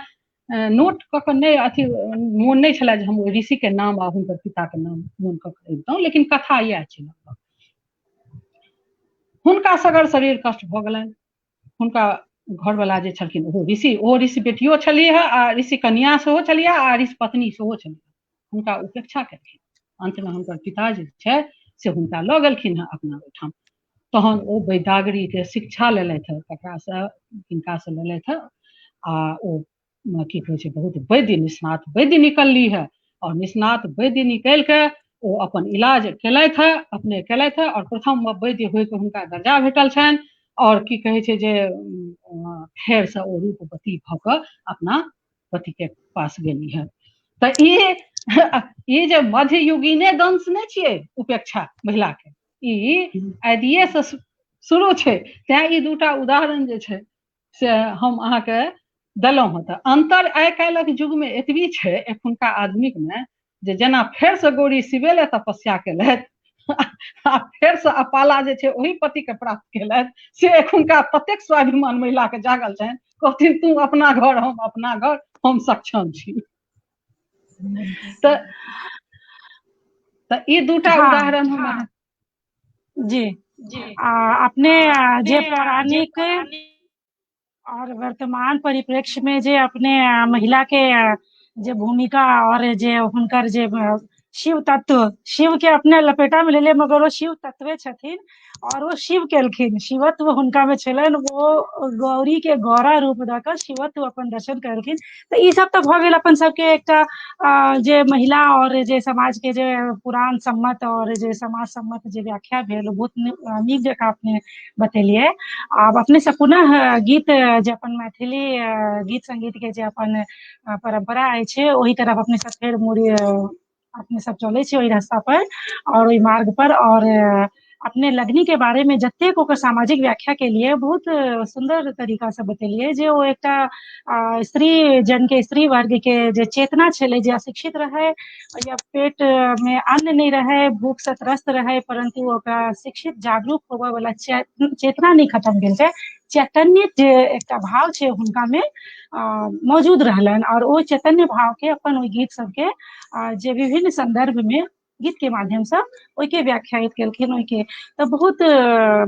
नोट कऽ कऽ नहि अथी मोन नहि छलै जे हम ओहि ऋषिके नाम आ हुनकर पिताके नाम मोन कऽ कऽ अबितहुँ, लेकिन कथा इएह छै लगभग। हुनका सगर शरीर कष्ट भऽ गेलनि। हुनका घरवला जे छलखिन ओहो ऋषि, ओहो ऋषि बेटियो छलीह आ ऋषि कन्या सेहो छलीह आ ऋषि पत्नी सेहो छलीह। हुनका उपेक्षा केलखिन। अन्तमे हुनकर पिता जे छै से हुनका लऽ गेलखिन हेँ अपना ओहिठाम। तहन ओ वैदागरीके शिक्षा लेलथि हेँ, ककरासँ किनकासँ लेलथि हेँ, आ ओ की कहै छै बहुत वैद्य, निष्णात वैद्य निकलली है। और निष्णात वैद्य निकलि कऽ ओ अपन इलाज केलथि हेँ, अपने केलथि हेँ, और प्रथम वैद्य होइके हुनका दर्जा भेटल छनि। और की कहै छै जे फेरसँ ओ रूपवती भऽ कऽ अपना पतिके पास गेली है। तऽ ई जे मध्ययुगीने दंश नहि छियै उपेक्षा महिलाके, ई आदिये से शुरू छै। तैं ई दूटा उदाहरण जे छै से हम अहाँके देलहुँ हँ। तऽ अन्तर आइ काल्हिक युगमे एतबी छै एखुनका आदमीमे जे जेना फेरसँ गौरी शिवे लए तपस्या केलथि आ फेरसँ अपाला जे छै ओहि पतिके प्राप्त केलथि, से एखुनका ततेक स्वाभिमान महिलाके जागल छनि, कहथिन तू अपना घर हम अपना घर, हम सक्षम छी। तऽ ई दूटा उदाहरण हम जी आ अपने जे पौराणिक और वर्तमान परिप्रेक्ष्य में जे अपने महिला के जे भूमिका और जे हुनकर जे शिव तत्व, शिव के अपने लपेटा में लेले, मगर ओ शिव तत्वे छथिन और ओ शिव केलखिन, शिवत्व हुनका में छलनि, ओ गौरी के गौरा रूप दऽ कऽ शिवत्व अपन दर्शन केलखिन। तऽ ई सब तऽ भऽ गेल अपन सबके एकटा जे महिला और जे समाज के जे पुरान सम्मत और जे समाज सम्मत जे व्याख्या भेल, बहुत नीक जकाँ अपने बतेलियै। आब अपने से पुनः गीत जे अपन मैथिली गीत संगीत के जे अपन परम्परा अछि, ओहि तरफ अपने सब फेर मुड़ी, अपने सब चलै छी ओहि रास्ता पर और ओहि मार्ग पर। और अपने लगनी के बारे में जतेक ओकर सामाजिक व्याख्या के लिए बहुत सुंदर तरीका से बतेलियै जे ओ एकटा स्त्री जन के, स्त्री वर्ग के जे चेतना छलै, जे अशिक्षित रहै या पेट में अन्न नहि रहै, भूख से त्रस्त रहै, परंतु ओकरा शिक्षित जागरूक होबय वाला चेतना नहि खत्म भेल छै, चैतन्य जे एकटा भाव छै हुनका में मौजूद रहलनि और ओ चैतन्य भाव के अपन ओहि गीत सबके जे विभिन्न संदर्भ में गीत के माध्यम से ओहिके व्याख्यायित केलखिन ओहिके, तऽ बहुत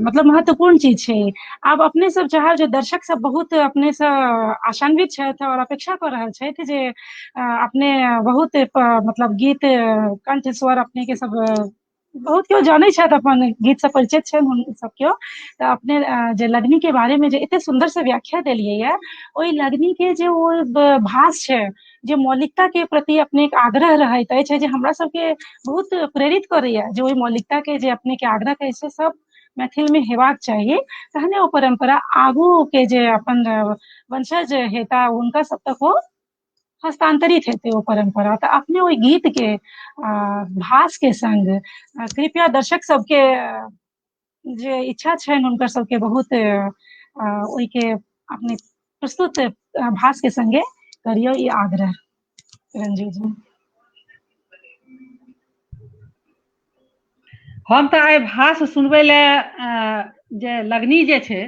मतलब महत्वपूर्ण चीज छै। आब अपने सब चाहब जे दर्शक सब बहुत अपने से आशान्वित छथि और अपेक्षा कऽ रहल छथि जे अपने बहुत मतलब गीत कंठ स्वर अपने के सब बहुत केओ जानै छथि, अपन गीत से परिचित छनि हुन सब केओ, तऽ अपने जे लगनी के बारे में जे एते सुंदर से व्याख्या देलियै ये, ओहि लगनी के जे ओ भास छै, जे मौलिकता के प्रति अपने एक आग्रह रहैत अछि, जे हमरा सबके बहुत प्रेरित करैया, जे ओहि मौलिकता के जे अपने के आग्रह करै छै सब मैथिल में हेबाक चाही, तहने ओ परम्परा आगू के जे अपन वंशज हेता हुनका सब तक ओ हस्तांतरित हेतै ओ परम्परा। तऽ अपने ओहि गीत के भास के संग कृपया दर्शक सबके जे इच्छा छनि हुनकर सबके बहुत ओहिके अपने प्रस्तुत भास के संगे करियौ ई आग्रह रंजू जी। हम तऽ आइ भास सुनबै लए जे लगनी जे छै,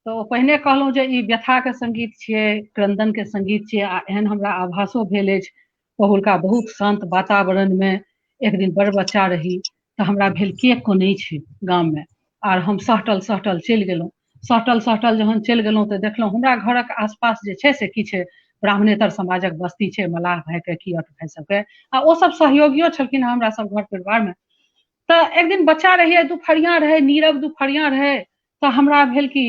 तऽ ओ पहिने कहलहुँ जे ई व्यथाके संगीत छियै, क्रंदनके संगीत छियै, आ एहन हमरा आभासो भेल अछि पहुलका बहुत शान्त वातावरणमे एक दिन बड़ बच्चा रही तऽ हमरा भेल के कनै छै गाममे, आर हम सहटल सहटल चलि गेलहुँ। सहटल सहटल जहन चलि गेलहुँ तऽ देखलहुँ हमरा घरक आसपास जे छै से किछु ब्राह्मणेतर समाजक बस्ती छै, मलाह भाइके, कियट भाइ सबके, आ ओ सब सहयोगियो छलखिन हमरा सब घर परिवारमे। तऽ एक दिन बच्चा रहियै, दुपहरिया रहै, नीरव दुपहरिया रहै, तऽ हमरा भेल कि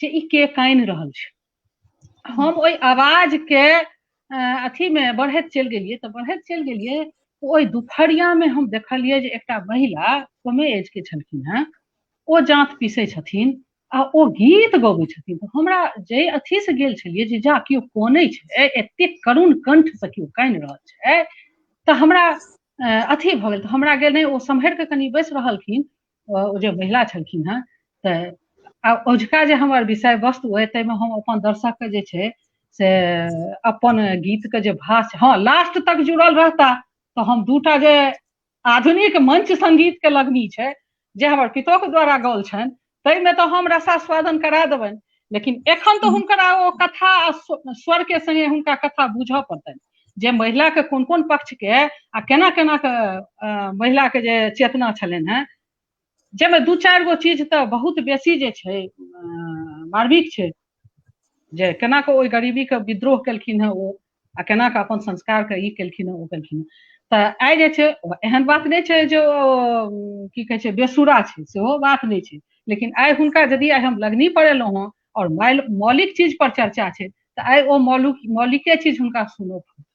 जे ई के कानि रहल छै। हम ओहि आवाजके अथीमे बढ़ैत चलि गेलियै, तऽ बढ़ैत चलि गेलियै ओहि दुपहरियामे हम देखलियै जे एकटा महिला कमे एजके छलखिन हेँ, ओ जाँत पीसै छथिन आ ओ गीत गबै छथिन। तऽ हमरा जाहि अथीसँ गेल छलियै जे जा केओ कनै छै, एतेक करुण कंठसँ केओ कानि रहल छै, तऽ हमरा अथी भऽ गेल। तऽ हमरा गेल नहि, ओ सम्हरि कऽ कनि बैस रहलखिन ओ जे महिला छलखिन हेँ। तऽ आ औझुका जे हमर विषय वस्तु अइ ताहिमे हम अपन दर्शकके जे छै से अपन गीतके जे भाष, हँ लास्ट तक जुड़ल रहता तऽ हम दूटा जे आधुनिक मंच संगीत के लगनी छै जे हमर पितोके द्वारा गाओल छनि ताहिमे तऽ हम रसास्वादन करा देबनि, लेकिन एखन तऽ हुनकर ओ कथा आ स्वर के संगे हुनका कथा बुझऽ पड़तनि जे महिला के कोन कोन पक्ष के आ केना केना के महिला के जे चेतना छलनि हेँ, जाहिमे दू चारि गो चीज तऽ बहुत बेसी जे छै मार्मिक छै, जे केना कऽ ओहि गरीबीके विद्रोह केलखिन हेँ ओ, आ केना कऽ अपन संस्कारके ई केलखिन हेँ ओ केलखिन हेँ। तऽ आइ जे छै एहन बात नहि छै जे ओ की कहै छै बेसुरा छै, सेहो बात नहि छै, लेकिन आइ हुनका यदि आइ हम लगनी पर एलहुँ हँ आओर मौलिक चीज पर चर्चा छै, तऽ आइ ओ मौलिके चीज हुनका सुनऽ पड़त।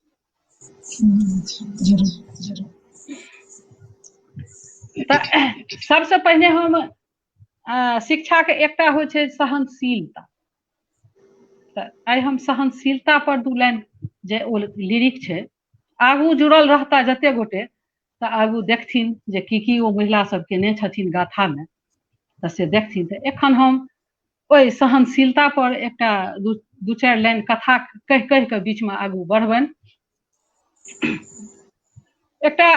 तऽ सबसँ पहिने हम शिक्षाके एकटा होइ छै सहनशीलता, तऽ आइ हम सहनशीलता पर दू लाइन जे ओ लिरिक छै, आगू जुड़ल रहता जते गोटे तऽ आगू देखथिन जे की की ओ महिला सब केने छथिन गाथामे, तऽ से देखथिन। तऽ एखन हम ओहि सहनशीलता पर एकटा दू चारि लाइन कथा कहि कहि कऽ बीचमे आगू बढ़बनि। एकटा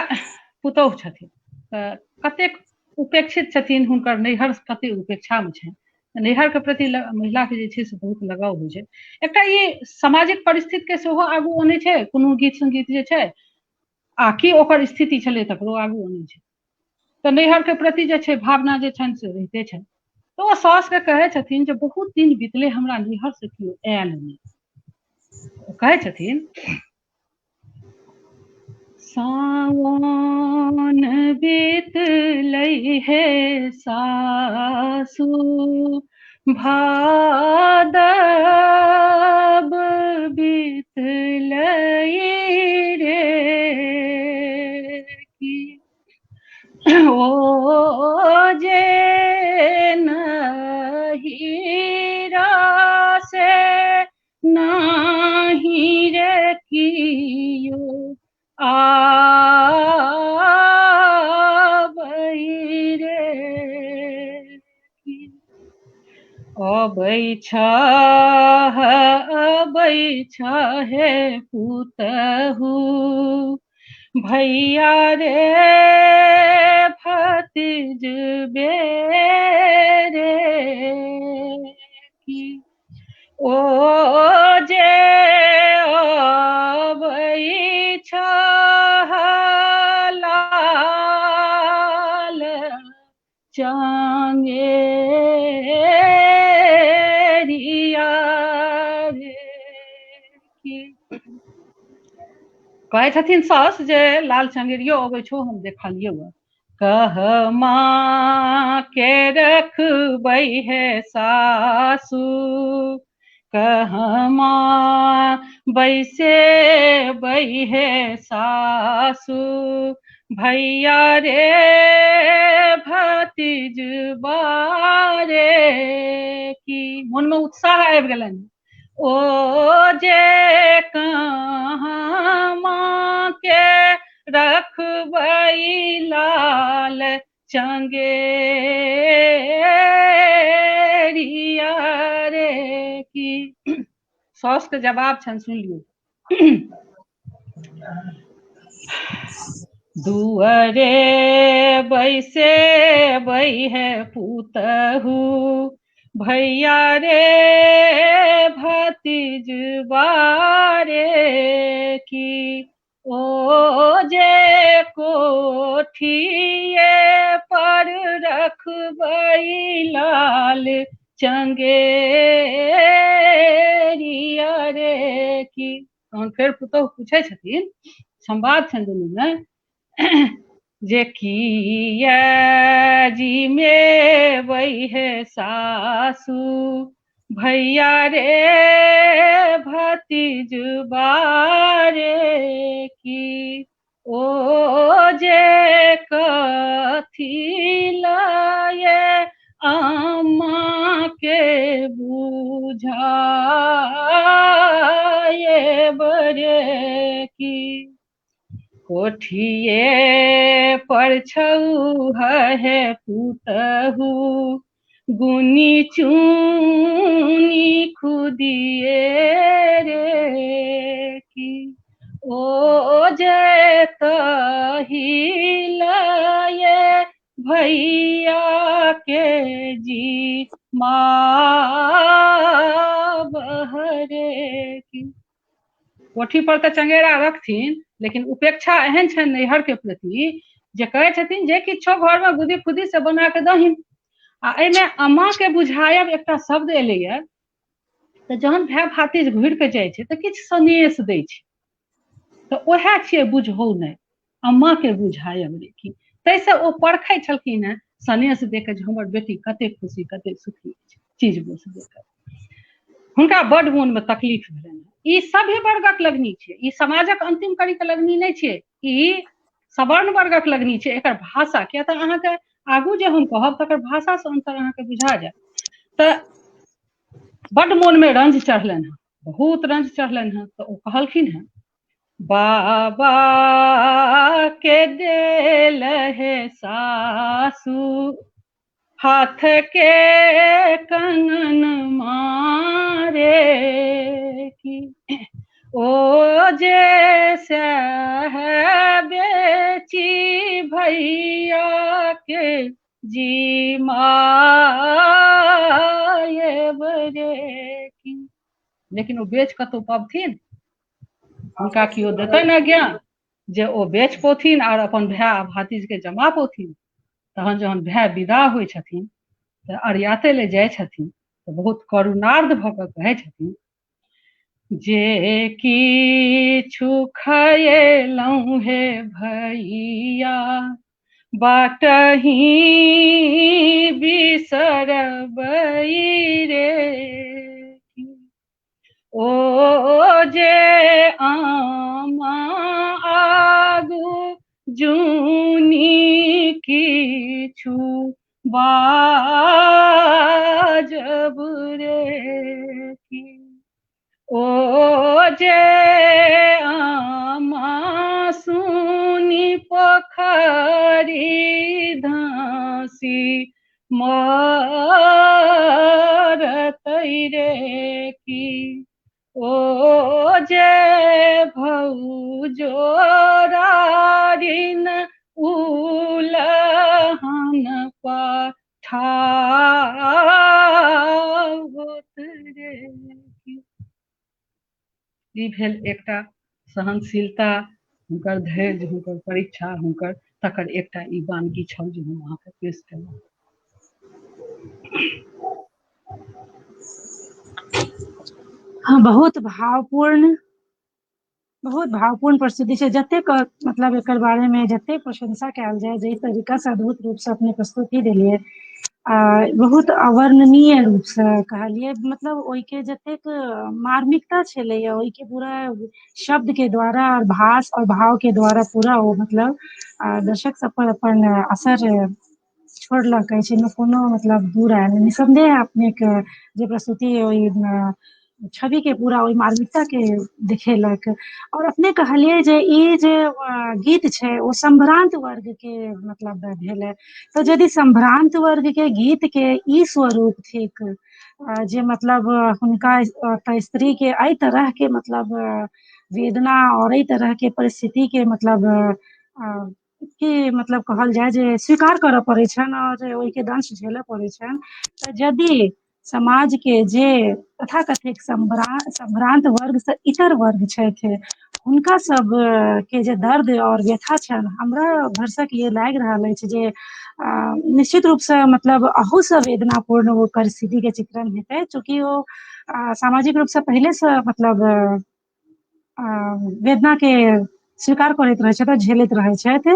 पुतोहु छथिन, तऽ कतेक उपेक्षित छथिन, हुनकर नैहर कतेक उपेक्षामे छनि, नैहरके प्रति महिलाके जे छै से बहुत लगाव होइ छै। एकटा ई सामाजिक परिस्थितिके सेहो आगू अनै छै कोनो गीत संगीत जे छै, आ की ओकर स्थिति छलै तकरो आगू अनै छै। तऽ नैहरके प्रति जे छै भावना जे छनि से रहिते छनि। तऽ ओ साउसके कहै छथिन जे बहुत दिन बितलै हमरा नैहरसँ केओ आयल नहि। ओ कहै छथिन, सावन हे सासू भादब बीतलै रे की ओ जे नहीरा से नाही रे कियो आबै रे अबै छह अबै छहे पुतहु भैया रे भतिजबे रे की ओ जे अबै छह लाल चांगेरिया रे की। कहै छथिन सास जे लाल चंगेरियो अबै छौ, हम देखलियौ। कह माँ के रखबै हे सासू, कह माँ बैसे बै हे सासू भैया रे भतिजबा रे की। मन में उत्साह आबि गेलनि। ओ जे कहाँ माँ के रखबै लाल चंगेरिया रे की। साउस के जवाब छनि, सुनि लियौ। दुअरे बैसे बै है पुतहु भैया रे भतिजबा रे की। ओ जे कोठिए पर रखबै लाल चंगेरिया रे की। तहन फेर पुतहु पूछै छथिन, संवाद छनि दुनूमे, जे किया जिमेबै हे सासू भैया रे भतिजबा रे की। ओ जे कथी लए अम्मा के बुझाए बरे की। कोठिए पर छौ हे पुतहु गुनी चूनी खुदिए रे की। ओ जे तही लए भैया के जी बहरे की। कोठी पर तऽ चंगेरा रखथिन, लेकिन उपेक्षा एहन छनि नैहर के प्रति जे कहै छथिन जे किछो घर में गुदी फुदी से बना के दहीन। आ एहिमे अम्मा के बुझायब एकटा शब्द एलैया, तऽ जहन भाय भातिज घुरि के जाइ छै तऽ किछु सनेस दै छै, तऽ उएह छियै बुझौ नहि, अम्मा के बुझायब रे की। ताहिसँ ओ परखै छलखिन हेँ सनेस दे के जे हमर बेटी कते खुशी कते सुखी अछि, चीज बोस दे के। हुनका बड मोन में तकलीफ भेलनि। ई सभ्य वर्गक लगनी छै, ई समाजक अंतिम कड़ी के लगनी नहि छै, ई सवर्ण वर्गक लगनी छै। एकर भाषा किया तऽ अहाँके आगू जे हम कहब तकर भाषासँ अन्तर अहाँके बुझा जायत। तऽ बड मोन में रंज चढ़लनि हेँ, बहुत रंज चढ़लनि हेँ। तऽ ओ कहलखिन हेँ, बाबा के देल हे सासू हाथ के कंगन मारे की। ओ जे सह बेची भैया के जी माये रे की। लेकिन ओ बेच कतौ पबथिन? हुनका केओ देतै ने ज्ञान जे ओ बेच पौथिन आर अपन भाय आ भातिज के जमा पौथिन। तहन जहन भाय विदा होइ छथिन तऽ अरियाते ले जाइ छथिन तऽ बहुत करुणार्ध भऽ कऽ कहै छथिन जे किछु खयलहुँ हे भैया बाटही बिसरबै रे। ओ जे आमा आगू जुनी किछु बाजब रे। ओ जे आमा सुनी पोखरी धासी मरतै रे की। ओ जे भौजो रारिन उलहन पठाओत रे। ई भेल एकटा सहनशीलता, हुनकर धैर्य, हुनकर परीक्षा, हुनकर तकर एकटा ई वानगी छल जे हम अहाँके पेश केलहुँ। हाँ, बहुत भावपूर्ण, बहुत भावपूर्ण प्रस्तुति छै। जतेक मतलब एकर बारे में जतेक प्रशंसा कयल जाय, जाहि तरीका से अद्भुत रूप से अपने प्रस्तुति देलियै, बहुत अवर्णनीय रूप से कहलियै, मतलब ओहिके जतेक मार्मिकता छलैया ओहिके पूरा शब्द के द्वारा और भाष और भाव के द्वारा पूरा ओ मतलब दर्शक सब पर अपन असर छोड़लक अछि। एहिमे कोनो मतलब दूर आयल निसंदेह अपने के जे प्रस्तुति ओहि छवि के पूरा ओहि मार्मिकता के देखेलक। और अपने कहलियै जे ई जे गीत छै ओ संभ्रांत वर्ग के मतलब भेलै, तऽ यदि संभ्रांत वर्ग के गीत के ई स्वरूप थिक जे मतलब हुनका स्त्री के एहि तरह के मतलब वेदना और एहि तरह के परिस्थिति के मतलब की मतलब कहल जाय जे स्वीकार करऽ पड़ै छनि और ओहिके दंश झेलऽ पड़ै छनि, तऽ यदि समाज के जे तथाकथित संभ्रांत वर्ग से इतर वर्ग छथि हुनका सब के जे दर्द और व्यथा छनि, हमरा भरसक ये लागि रहल अछि जे निश्चित रूप से मतलब अहू से वेदनापूर्ण ओ परिस्थिति के चित्रण हेतै, चूँकि ओ सामाजिक रूप से पहिले से मतलब वेदना के स्वीकार करैत रहै छथि, झेलैत रहै छथि।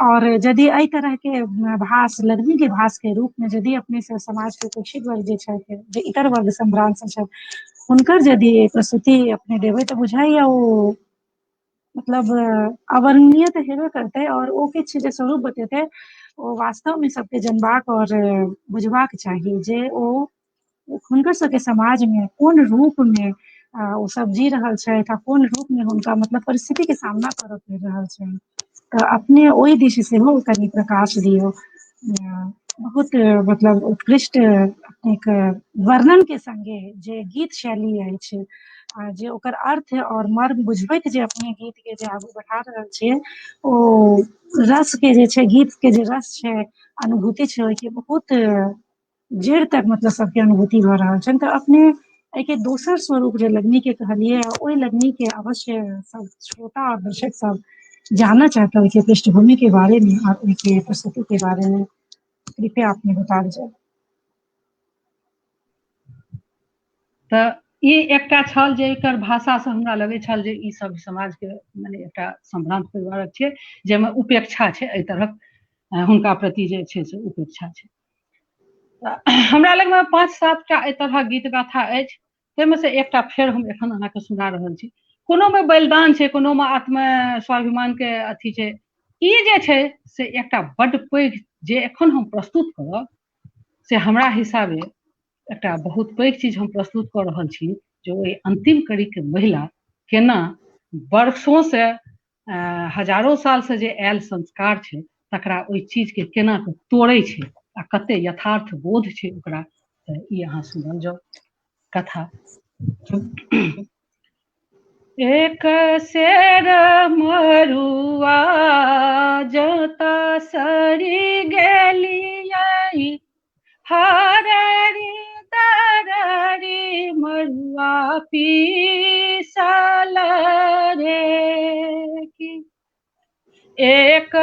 और यदि एहि तरह के भाष, लग्नी के भाष के रूप में यदि अपने से समाज के उपेक्षित वर्ग जे छथि, जे इतर वर्ग संभ्रांत छथि, हुनकर यदि प्रस्तुति अपने देबै तऽ बुझाइया ओ मतलब अवर्णनीय तऽ हेबे करतै और ओ किछु जे स्वरूप बतेतै ओ वास्तव में सबके जनबाक और बुझबाक चाही जे ओ हुनकर सबके समाज में कोन रूप में ओ सब जी रहल छथि आ कोन रूप में हुनका मतलब परिस्थिति के सामना करऽ पड़ि रहल छनि। तऽ अपने ओहि दिश सेहो कनि प्रकाश दियौ। बहुत मतलब उत्कृष्ट अपनेके वर्णन के संगे जे गीत शैली अछि, जे ओकर अर्थ और मर्म बुझबैत जे अपने गीत के जे आगू बढ़ा रहल छियै, ओ रस के जे छै, गीत के जे रस छै, अनुभूति छै, ओहिके बहुत जड़ि तक मतलब सबके अनुभूति भऽ रहल छनि। तऽ अपने एहिके दोसर स्वरूप जे लगनी के कहलियै, ओहि लगनी के अवश्य सब श्रोता और दर्शक सब जानना चाहता ओहिके पृष्ठभूमि के बारे में और ओहिके प्रस्तुति के बारे में, कृपया अपने बता जाए। तऽ ई एकटा छल जे एकर भाषा से हमरा लगै छल जे ई सब समाज के मने एकटा संभ्रांत परिवारक छै जाहिमे उपेक्षा छै, एहि तरहक हुनका प्रति जे छै से उपेक्षा छै। हमरा लगमे 5-7 टा एहि तरहक गीत गाथा अछि, ताहिमे से एकटा फेर हम एखन अहाँके सुना रहल छी। कोनोमे बलिदान छै, कोनोमे आत्म स्वाभिमान के अथी छै। ई जे छै से एकटा बड्ड पैघ जे एखन हम प्रस्तुत करब से हमरा हिसाबे एकटा बहुत पैघ चीज हम प्रस्तुत कऽ रहल छी जे ओहि अंतिम कड़ीके महिला केना वर्षों से हजारों साल से जे आयल संस्कार छै तकरा ओहि चीजके केना कऽ तोड़ै छै आ कते यथार्थ बोध छै ओकरा, तऽ ई अहाँ सुनल जाउ कथा। एक शेर मरुआ जता सरी गेलियै, हररी दररी मरुआ पीसल रे की। एक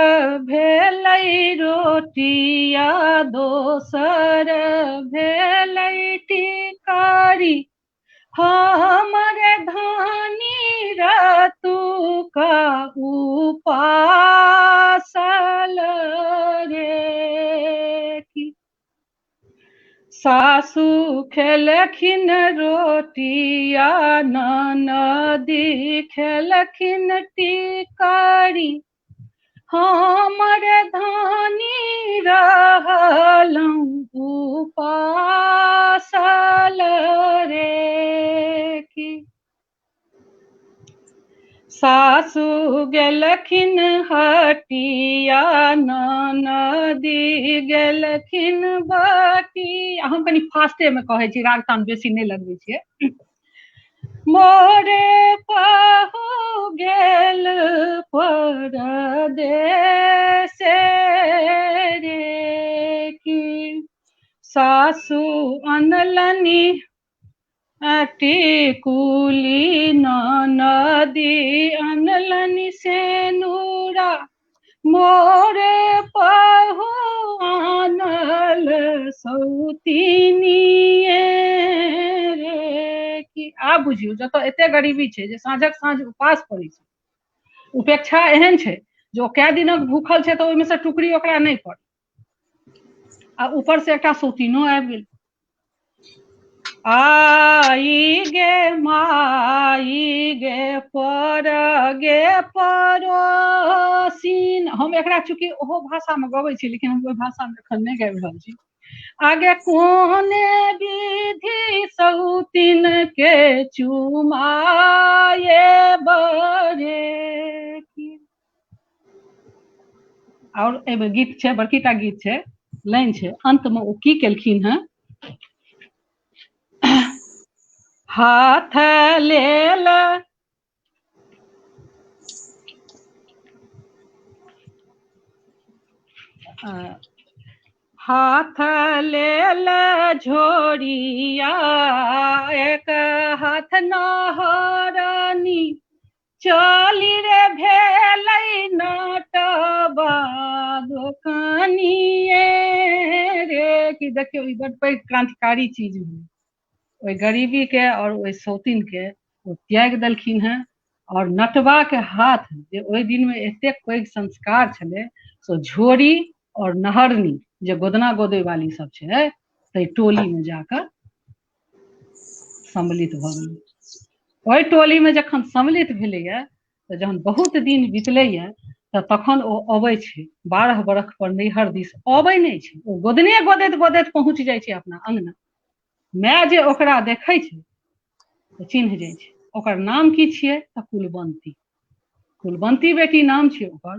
भेलै रोटिया दोसर भेलै टिकारी, हमर धानी रतुका उपासल सासु खेलखिन रोटिया, ननदी खेलखिन टिकारी, हमर धानी रहलहुँ उपासल रे की। सासु गेलखिन हटिया, ननदी गेलखिन बटी। हम कनि फास्टे मे कहै छी, राग तान बेसी नहि लगबै छियै। मोरे पहु गेल परदेस रे की। सासु अनलनि टिकुली, ननदी अनलनि सेनुरा, मोरे पहु आनल सौतिनिये रे की। आब बुझियौ जतऽ एते गरीबी छै जे साँझक साँझ उपास पड़ै छै, उपेक्षा एहन छै जे ओ कए दिनक भूखल छै तऽ ओहिमे से टुकड़ी ओकरा नहि पड़ै, आ ऊपर से एकटा सौतीनो आबि गेल। आई गे माई गे पर गे परोसिन। हम एकरा चूँकि ओहो भाषा मे गबै छी, लेकिन हम ओहि भाषा मे एखन नहि गाबि रहल छी। आगे कोने विधि सौतिन के चुमाए बरे की। और एहिमे गीत छै, बड़कीटा गीत छै, लाइन छै। अंत मे ओ की केलखिन हेँ, हाथ लेल हाथ लेल झोरिया, एक हाथ नहरनी, चली रे भेलै नटबा दोकानिये रे की। देखियौ ई बड पैघ क्रांतिकारी चीज भेलै। ओहि गरीबी के और ओहि सौतिन के ओ त्यागि देलखिन हेँ, और नटबा के हाथ जे ओहि दिन मे एतेक पैघ संस्कार छलै, से झोरी और नहरनी जे गोदना गोदै वाली सब छै ताहि टोली मे जाकऽ सम्मिलित भऽ गेलै। ओहि टोली मे जखन सम्मिलित भेलैया तऽ जहन बहुत दिन बितलैया तऽ तखन ओ अबै छै 12 बरख पर नैहर दिस अबै नहि छै, ओ गोदने गोदैत गोदैत पहुँच जाइ छै अपना अंगना। माय जे ओकरा देखै छै तऽ चिन्ह जाइ छै। ओकर नाम की छियै तऽ कुलवंती, कुलवंती बेटी नाम छियै ओकर।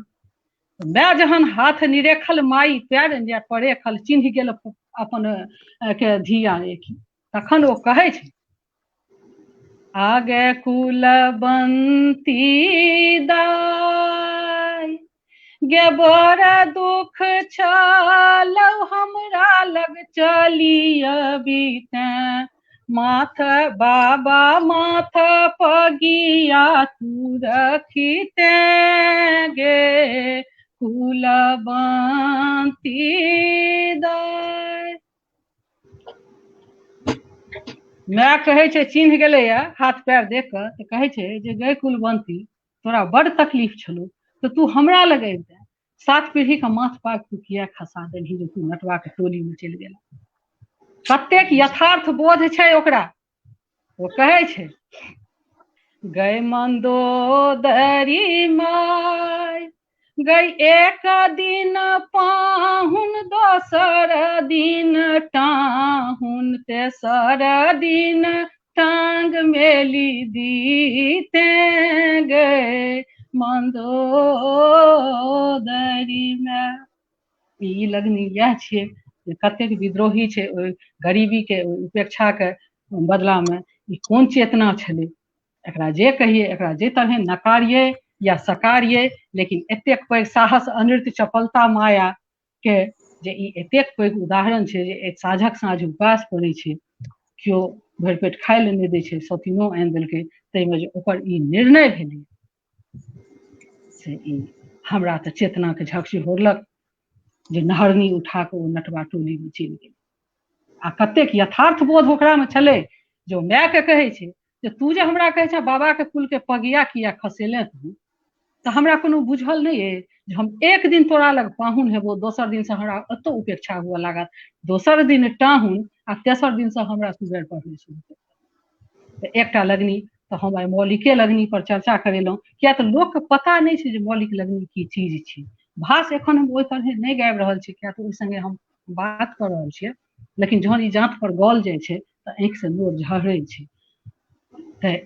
माय जहन हाथ निरेखल माई पैर परेखल चिन्ह गेल अपन के धिया रे की, तखन ओ कहै छै आगे कुलवंती दाई गे बड़ दुख छलौ हमरा लग चली अबिते, माथ बाबा माथ पगिया तू रखिते गे कुलवंती दाई। My कहै छै चिन्ह गेलैया हाथ पैर देख कऽ, तऽ कहै छै जे गै कुलवंती तोरा बड़ तकलीफ छलौ तऽ तू हमरा लग अबिते, 7 पीढ़ी के माथ पाग तू किया खसा देलही जे तू नटवा के टोली में चलि गेला। कतेक यथार्थ बोध छै ओकरा। ओ कहै छै गै मंदोदरी माय गै एक दिन पाहुन दोसर दिन टाहुन तेसर दिन टांग मेली दीते गै मंदोदरी माय। ई लगनी इएह छियै जे कतेक विद्रोही छै ओहि गरीबी के, ओहि उपेक्षा के बदला मे ई कोन चेतना छलै। एकरा जे कहिए, एकरा जे तरहे नकारियै या सकारियै, लेकिन एतेक पैघ साहस अनृत चपलता माया के जे ई एतेक पैघ उदाहरण छै जे एक साँझक साँझ उपास पड़ै छै, केओ भरि पेट खाय लए नहि दै छै, सौतिनो आनि देलकै, ताहिमे जे ओकर ई निर्णय भेलै से ई हमरा तऽ चेतनाके झकझोरलक जे नहरनी उठा कऽ ओ नटवा टोली मे चलि गेल। आ कतेक यथार्थ बोध ओकरामे छलै जे ओ मायके कहै छै जे तू जे हमरा कहै छह बाबा के कुल के पगिया किया खसेले तू, तऽ हमरा कोनो बुझल नहि अइ जे हम एक दिन तोरा लग पाहुन हेबो, दोसर दिनसँ हमरा एतौ उपेक्षा हुअ लागत, दोसर दिन टाहुन आ तेसर दिनसँ हमरा सुगर पर नहि सुनतै। तऽ एकटा लगनी तऽ हम आइ मौलिके लगनी पर चर्चा करेलहुँ, किया तऽ लोकके पता नहि छै जे मौलिक लगनी की चीज छी। भाष एखन हम ओहि तरहे नहि गाबि रहल छी, किया तऽ ओहि संगे हम बात कऽ रहल छियै, लेकिन जहन ई जाँत पर गल जाइ छै तऽ आँखिसँ नोर झहरै छै। तऽ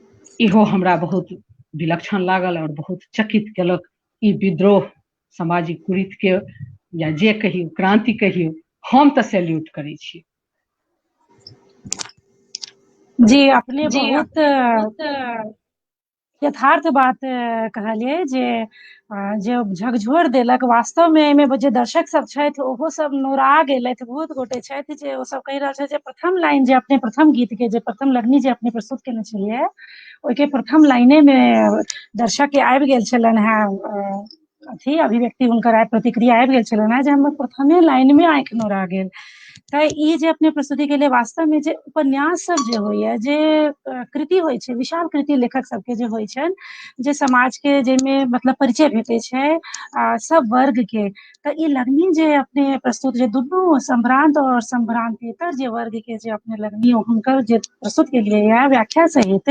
इहो हमरा बहुत विलक्षण लागल आओर बहुत चकित केलक ई विद्रोह सामाजिक कुरीत के, या जे कहियौ क्रांति कहियौ, हम तऽ सैल्यूट करै छी। जी, अपने बहुत यथार्थ बात कहलियै जे जे झकझोर देलक। वास्तव मे एहिमे जे दर्शक सब छथि ओहो सब नोरा गेलथि, बहुत गोटे छथि जे ओ सब कहि रहल छथि जे प्रथम लाइन जे अपने प्रथम गीत के जे प्रथम लगनी जे अपने प्रस्तुत केने छलियै ओहिके प्रथम लाइने मे दर्शक के आबि गेल छलनि हेँ अथी अभिव्यक्ति, हुनकर प्रतिक्रिया आबि गेल छलनि हेँ जे हमर प्रथमे लाइन मे आँखि नोरा गेल। तऽ ई जे अपने प्रस्तुति के लिए वास्तव मे जे उपन्यास सब जे होइया, जे कृति होइ छै, विशाल कृति लेखक सबके जे होइ छनि, जे समाज के जाहिमे मतलब परिचय भेटै छै सब वर्ग के, तऽ ई लगनी जे अपने प्रस्तुत जे दुनू संभ्रांत और संभ्रांतेतर जे वर्ग के जे अपने लगनी हुनकर जे प्रस्तुत केलियै या व्याख्या सहित,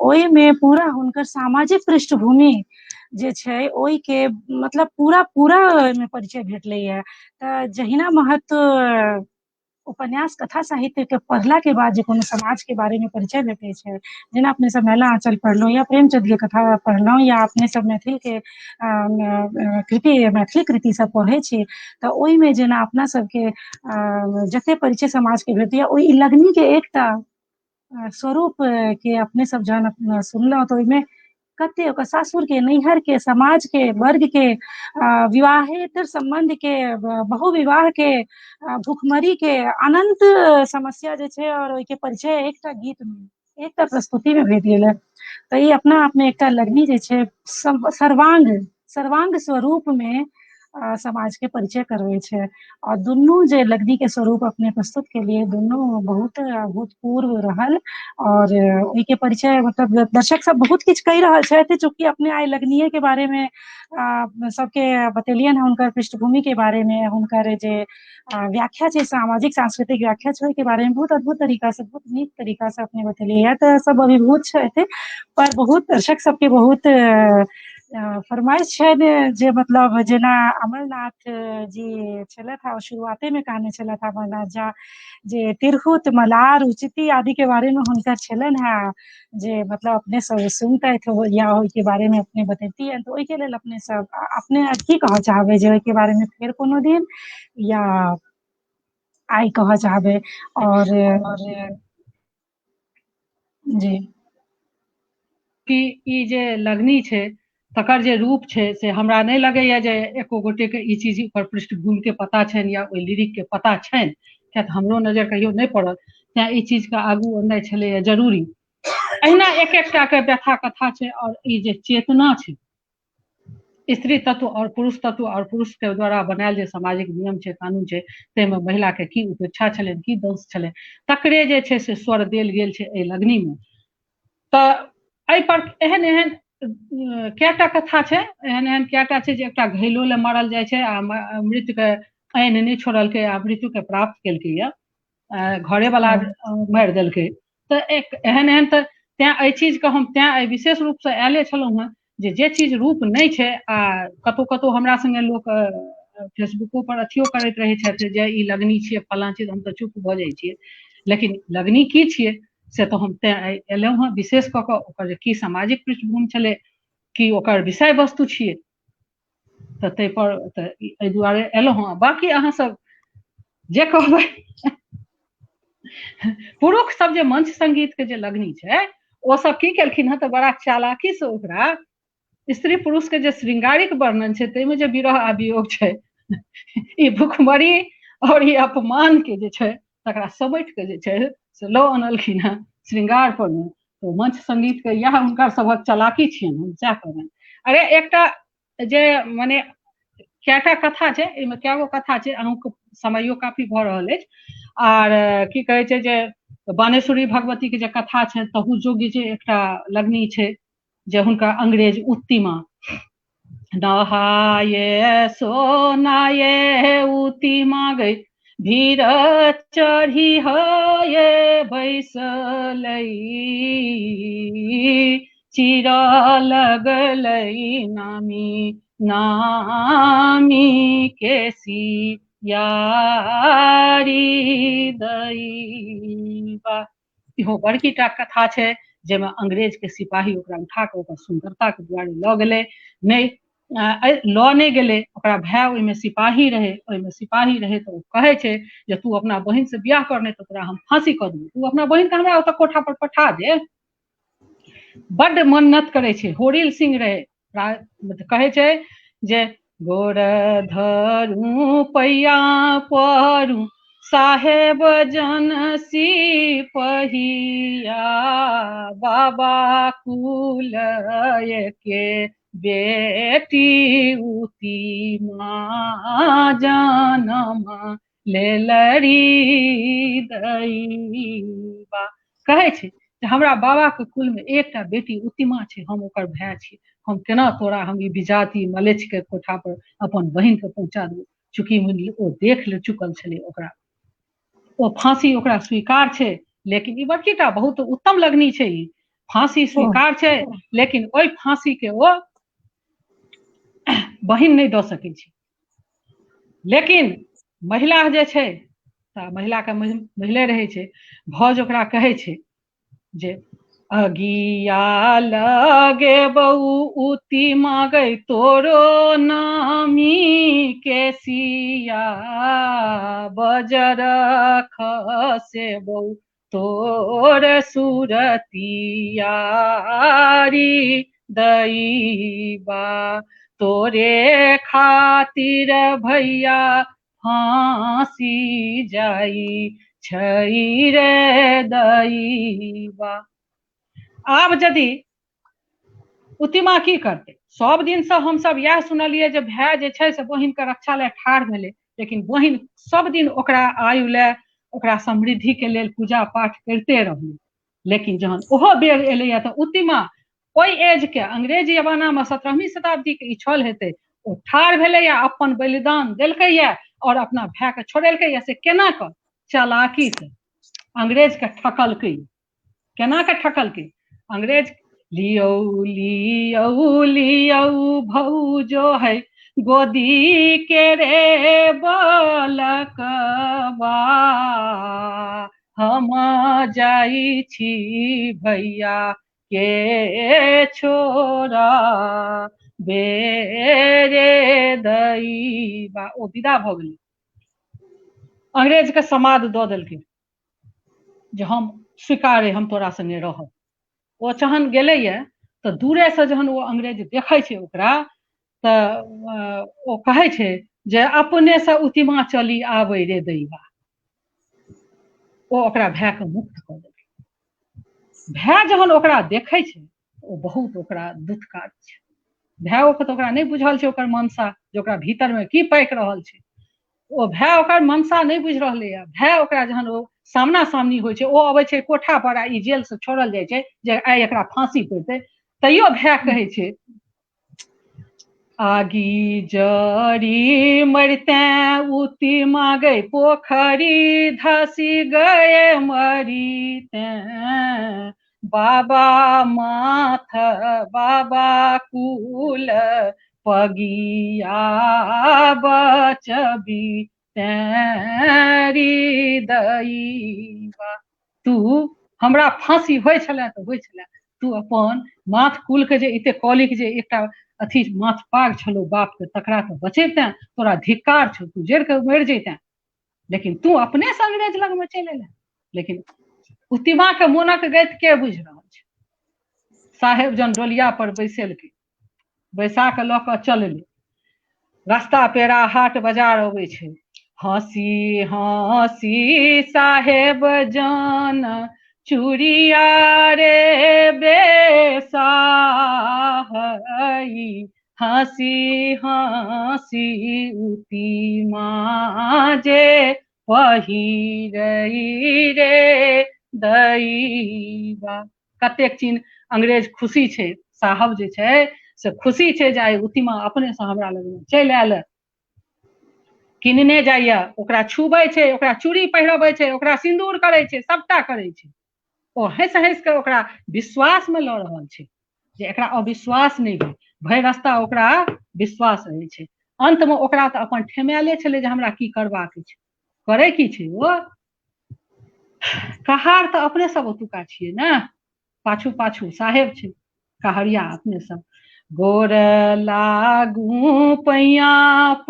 ओहिमे पूरा हुनकर सामाजिक पृष्ठभूमि जे छै ओहि के मतलब पूरा पूरा ओहिमे परिचय भेटलैया। तऽ जहिना महत्व उपन्यास कथा साहित्य के पढ़ला के बाद जे कोनो समाज के बारे में परिचय भेटै छै, जेना अपने सब मैला आंचल पढ़लहुँ या प्रेमचंद के कथा पढ़लहुँ या अपने सब मैथिल के कृति मैथिली कृति सब पढ़ै छी, तऽ ओहिमे जेना अपना सबके जते परिचय समाज के भेटैया ओहि लगनी के एकटा स्वरूप के अपने सब जहन सुनलहुँ तऽ ओहिमे कते ओकर सासुर के, नैहर के, समाज के, वर्ग के, विवाहेतर संबंध के, बहुविवाह के, भूखमरी के अनंत समस्या जे छै और ओहिके परिचय एकटा गीत मे, एकटा प्रस्तुति मे भेट गेलै। तऽ ई अपना आप मे एकटा लगनी जे छै सर्वांग सर्वांग स्वरूप मे समाज के परिचय करबै छै। और दुनू जे लगनी के स्वरूप अपने प्रस्तुत के लिए दुनू बहुत अभूतपूर्व रहल और ओहिके परिचय मतलब दर्शक सब बहुत किछु कहि रहल छथि। चूँकि अपने आइ लगनीये के बारे मे सबके बतेलियनि हँ, हुनकर पृष्ठभूमि के बारे मे, हुनकर जे व्याख्या छै, सामाजिक सांस्कृतिक व्याख्या छै, ओहिके बारे मे बहुत अद्भुत तरीका से, बहुत नीक तरीका से अपने बतेलियै, तऽ सब अभिभूत छथि। पर बहुत दर्शक सबके बहुत फरमाइश छनि जे मतलब जेना अमरनाथ जी छलथि हँ, शुरुआते मे कहने छलथि अमरनाथ झा जे तिरहुत, मलार, उचिती आदि के बारे मे हुनकर छलनि हेँ जे मतलब अपने सब सुनतथि या ओहिके बारे मे अपने बतैतियनि, तऽ ओहिके लेल अपने सब अपने की कहऽ चाहबै जे ओहिके बारे मे फेर कोनो दिन या आइ कहऽ चाहबै? और जी कि ई जे लगनी छै तकर जे रूप छै से हमरा नहि लगैया जे एको गोटे के ई चीज पर पृष्ठभूमि के पता छनि या ओहि लिरिक के पता छनि, किया तऽ हमरो नजर कहियो नहि पड़ल, तें ई चीज के आगू अननाइ छलैया जरूरी। अहिना एक एकटा के व्यथा कथा छै और ई जे चेतना छै स्त्री तत्व और पुरुष तत्व और पुरुष के द्वारा बनायल जे सामाजिक नियम छै, कानून छै, ताहिमे महिला के की उपेक्षा छलनि, की दंश छलनि, तकरे जे छै से स्वर देल गेल छै एहि लगनी मे। तऽ एहि पर एहन एहन कएटा कथा छै, एहन एहन कएटा छै जे एकटा घैलो लए मारल जाइ छै आ मृत्यु के आनि नहि छोड़लकै आ मृत्यु के प्राप्त केलकै या घरे वाला मारि देलकै। तऽ एक एहन एहन तऽ तें एहि चीजके हम तें एहि विशेष रूपसँ आयले छलहुँ हेँ जे जे चीज रूप नहि छै आ कतहु कतहु हमरा सङ्गे लोक फेसबुको पर अथियो करैत रहै छथि जे ई लगनी छियै फलाँ चीज, हम तऽ चुप भऽ जाइ छियै, लेकिन लगनी की छियै से तऽ हम तें एलहुँ हेँ विशेष कऽ कऽ ओकर जे की सामाजिक पृष्ठभूमि छलै, की ओकर विषय वस्तु छियै, तऽ ताहिपर तऽ एहि दुआरे एलहुँ हेँ। बाँकी अहाँ सब जे कहबै, पुरुष सब जे मंच संगीत के जे लगनी छै ओ सब की केलखिन हँ तऽ बड़ा चालाकी से ओकरा स्त्री पुरुष के जे श्रृंगारिक वर्णन छै ताहिमे जे विरह आ वियोग छै, ई भुखमरी और ई अपमान के जे छै तकरा समेट के जे छै से लऽ अनलखिन हँ श्रृंगार पर मे। तऽ मंच संगीत के इएह हुनकर सभक चालाकी छियनि, हम सएह कहबनि। अरे एकटा जे मने कएटा कथा छै, एहिमे कए गो कथा छै, अहूँके समयो काफी भऽ रहल अछि। आर की कहै छै जे बानेश्वरी भगवती के जे कथा छै तहू योग्य जे एकटा लगनी छै जे हुनका अंग्रेज उत्तिमा नहाये सोनाये उती मागै भीर चढ़ी हये बैसलै, चिर लगलै नामी नामी केसी यारी दैबा। इहो बड़की टा कथा छै जाहिमे अंग्रेज के सिपाही ओकरा उठा कऽ ओकर सुन्दरता के दुआरे लऽ गेलै, नहि लऽ नहि गेलै, ओकरा भाय ओहिमे सिपाही रहै, ओहिमे सिपाही रहै तऽ ओ कहै छै जे तू अपना बहिन से बियाह कर, नहि तऽ तोरा हम फांसी कऽ देबौ, तू अपना बहिन के हमरा ओतऽ कोठा पर पठा दे। बड्ड मन्नत करै छै, होरिल सिंह रहै, कहै छै जे गोर धरू पैया परू साहेब जन सिपहिया, बाबा कुल के बेटी उती माँ जनम लेलरी दैबा। कहै छै जे हमरा बाबा के कुल में एकटा बेटी उतिमा छै, हम ओकर भाय छी, हम केना तोरा हम ई विजाति मलेच्छ के कोठा पर अपन बहिन के पहुंचा देबौ। चूँकि ओ देख ले चुकल छलै ओकरा, ओ फांसी ओकरा स्वीकार छै, लेकिन ई बड़कीटा बहुत उत्तम लगनी छै, ई फांसी स्वीकार छै, लेकिन ओहि फांसी के ओ बहिन नहि दऽ सकै छै। लेकिन महिला जे छै तऽ महिला के महिले रहै छै, भौज ओकरा कहै छै जे अगिया लगे बऊ उती मागै तोरो नामी केसिया, बजर खसे बऊ तोर सुरतियारी दैबा, तोरे खातिर भैया फांसी जाई छै रे दैबा। आब यदि उतिमा की करतै? सब दिनसँ हमसब इएह सुनलियै जे भाय जे छै से बहिनके रक्षा लए ठाढ़ भेलै, लेकिन बहिन सब दिन ओकरा आयु लए ओकरा समृद्धि के लेल पूजा पाठ करिते रहलै। लेकिन जहन ओहो बेर एलैया तऽ उतिमा ओहि एज के अंग्रेज जमानामे 17वीं शताब्दी के ई छल हेतै, ओ ठाढ़ भेलैया, अपन बलिदान देलकैया और अपना भाय के छोड़ेलकैया। से केना कऽ? चालाकी से अंग्रेज के ठकलकै। केना के ठकलकै अंग्रेज? लियौ लियौ लियौ भौजो है गोदी के रे बलकबा, हम जाइ छी भैया के छोरा बेरे दैबा। ओ विदा भऽ गेलै, अंग्रेज के समाद दऽ देलकै जे हम स्वीकारे, हम तोरा संगे रहब। ओ जहन गेलैया तऽ दूरे से जहन ओ अंग्रेज देखै छै ओकरा तऽ ओ कहै छै जे अपने से उतिमा चली आबै रे दैबा। ओ ओकरा भाय के मुक्त कऽ देलकै। भाय जहन ओकरा देखै छै ओ बहुत ओकरा दुत्कार छै। भाय ओकर तऽ ओकरा नहि बुझल छै ओकर मनसा, जे ओकरा भीतर मे की पाकि रहल छै। ओ भाय ओकर मनसा नहि बुझि रहलैया। भाय ओकरा जहन ओ सामना सामनी होइ छै, ओ अबै छै कोठा पर आ ई जेल से छोड़ल जाइ छै जे आइ एकरा फांसी पड़तै, तैयो भाय कहै छै आगी जरी मरिते उती मागै पोखरी धसी गए मरिते, बाबा माथ बाबा कुल पगिया बचबी तेरी दैबा। तू हमरा फांसी होइ छलै तऽ होइ छलै, तू अपन माथ कुल के जे एते कौलिक जे एकटा अथी माथ पाग छलो बाप के तकरा तऽ बचेबते, तोरा धिक्कार छौ, तू जरि के मरि जैते, लेकिन तू अपने से अंग्रेज लगमे चलि एले। लेकिन उतिमा के मोनक गति के बुझि रहल छै? साहेब जन डोलिया पर बैसेलकै, बैसा के लऽ कऽ चललै। रास्ता पेड़ा हाट बाजार अबै छै, हँसी हँसी साहेब जन चूड़िया रे बेसाहई, हँसी हँसी उतिमा जे पहिरै रे दैबा। कतेक चिन्ह अंग्रेज खुशी छै, साहब जे छै से खुशी छै जे आइ उतिमा अपनेसँ हमरा लग चलि आयल, किनने जाइया, ओकरा छुबै छै, ओकरा चूड़ी पहिरबै छै, ओकरा सिन्दूर करै छै, सबटा करै छै। ओ हँसि हँसि कऽ ओकरा विश्वासमे लऽ रहल छै जे एकरा अविश्वास नहि होइ, भरि रास्ता ओकरा विश्वास रहै छै। अन्तमे ओकरा तऽ अपन ठेमायले छलै जे हमरा की करबाक छै, करै की छै ओ कहार तऽ अपने सब ओतुका छियै ने, पाछू पाछू साहेब छै कहरिया अपने सब। गोर लागू पैया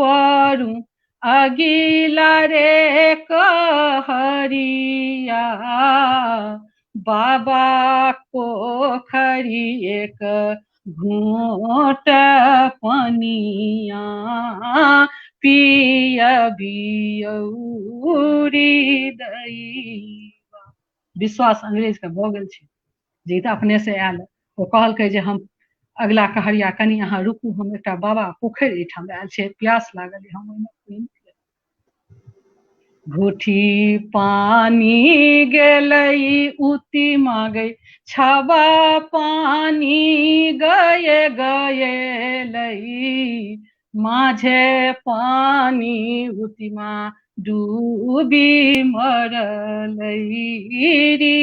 परू अगिला रे कहरिया, बाबा पोखरी एक घूंट पनिया पियबियौरी दैवा। विश्वास अंग्रेज के भऽ गेल छै जे तऽ अपने से आयल। ओ कहलकै जे हम अगिला कहरिया कनि अहाँ रुकू, हम एकटा बाबा पोखरि एहिठाम आयल छै, प्यास लागल, हम ओहिमे पानि। घुठी पानी गेलै उती मागै, छबा पानी गए गए माझे पानी उतिमा डूबी मरलै री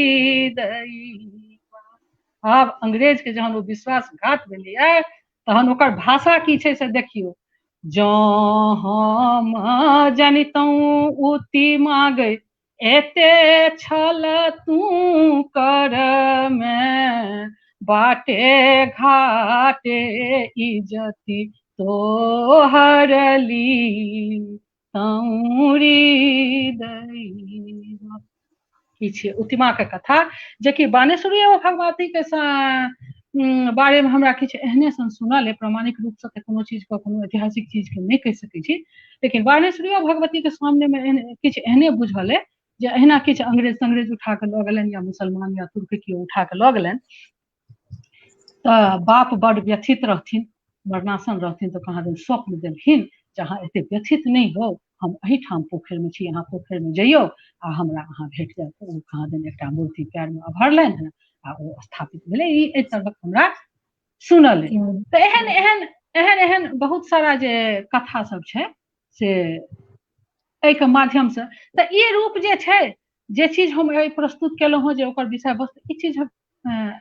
दैवा। आब अंग्रेज के जहन ओ विश्वासघात भेलैया तहन ओकर भाषा की छै से देखियौ। जँ हम जनितहुँ उती मागै एते छल तू करमे, बाटे घाटे इजति तोहर ली तौरी दैवा। ई छियै उतिमा के कथा, जेकि बानेश्वरी ओ भगवती के बारेमे हमरा किछु एहने सन सुनल अइ। प्रमाणिक रूपसँ तऽ कोनो चीजके कोनो ऐतिहासिक चीजके नहि कहि सकै छी, लेकिन बानेश्वरी भगवतीके सामनेमे किछु एहने बुझल अइ जे अहिना किछु अंग्रेज तंग्रेज उठा कऽ लऽ गेलनि या मुसलमान या तुर्क केओ उठा कऽ लऽ गेलनि, तऽ बाप बड व्यथित रहथिन, मरनासन रहथिन, तऽ कहाँ दिन स्वप्न देलखिन जे अहाँ एते व्यथित नहि हो, हम एहिठाम पोखरिमे छी, अहाँ पोखरिमे जइयौ आ हमरा अहाँ भेट जायब। ओ कहाँ दिन एकटा मूर्ति पैरमे अभरलनि हेँ आ ओ स्थापित भेलै। ई एहि तरहक हमरा सुनल अइ। तऽ एहन एहन एहन एहन बहुत सारा जे कथा सब छै से एहिके माध्यमसँ। तऽ ई रूप जे छै, जे चीज हम एहि प्रस्तुत केलहुँ हँ जे ओकर विषय वस्तु, ई चीज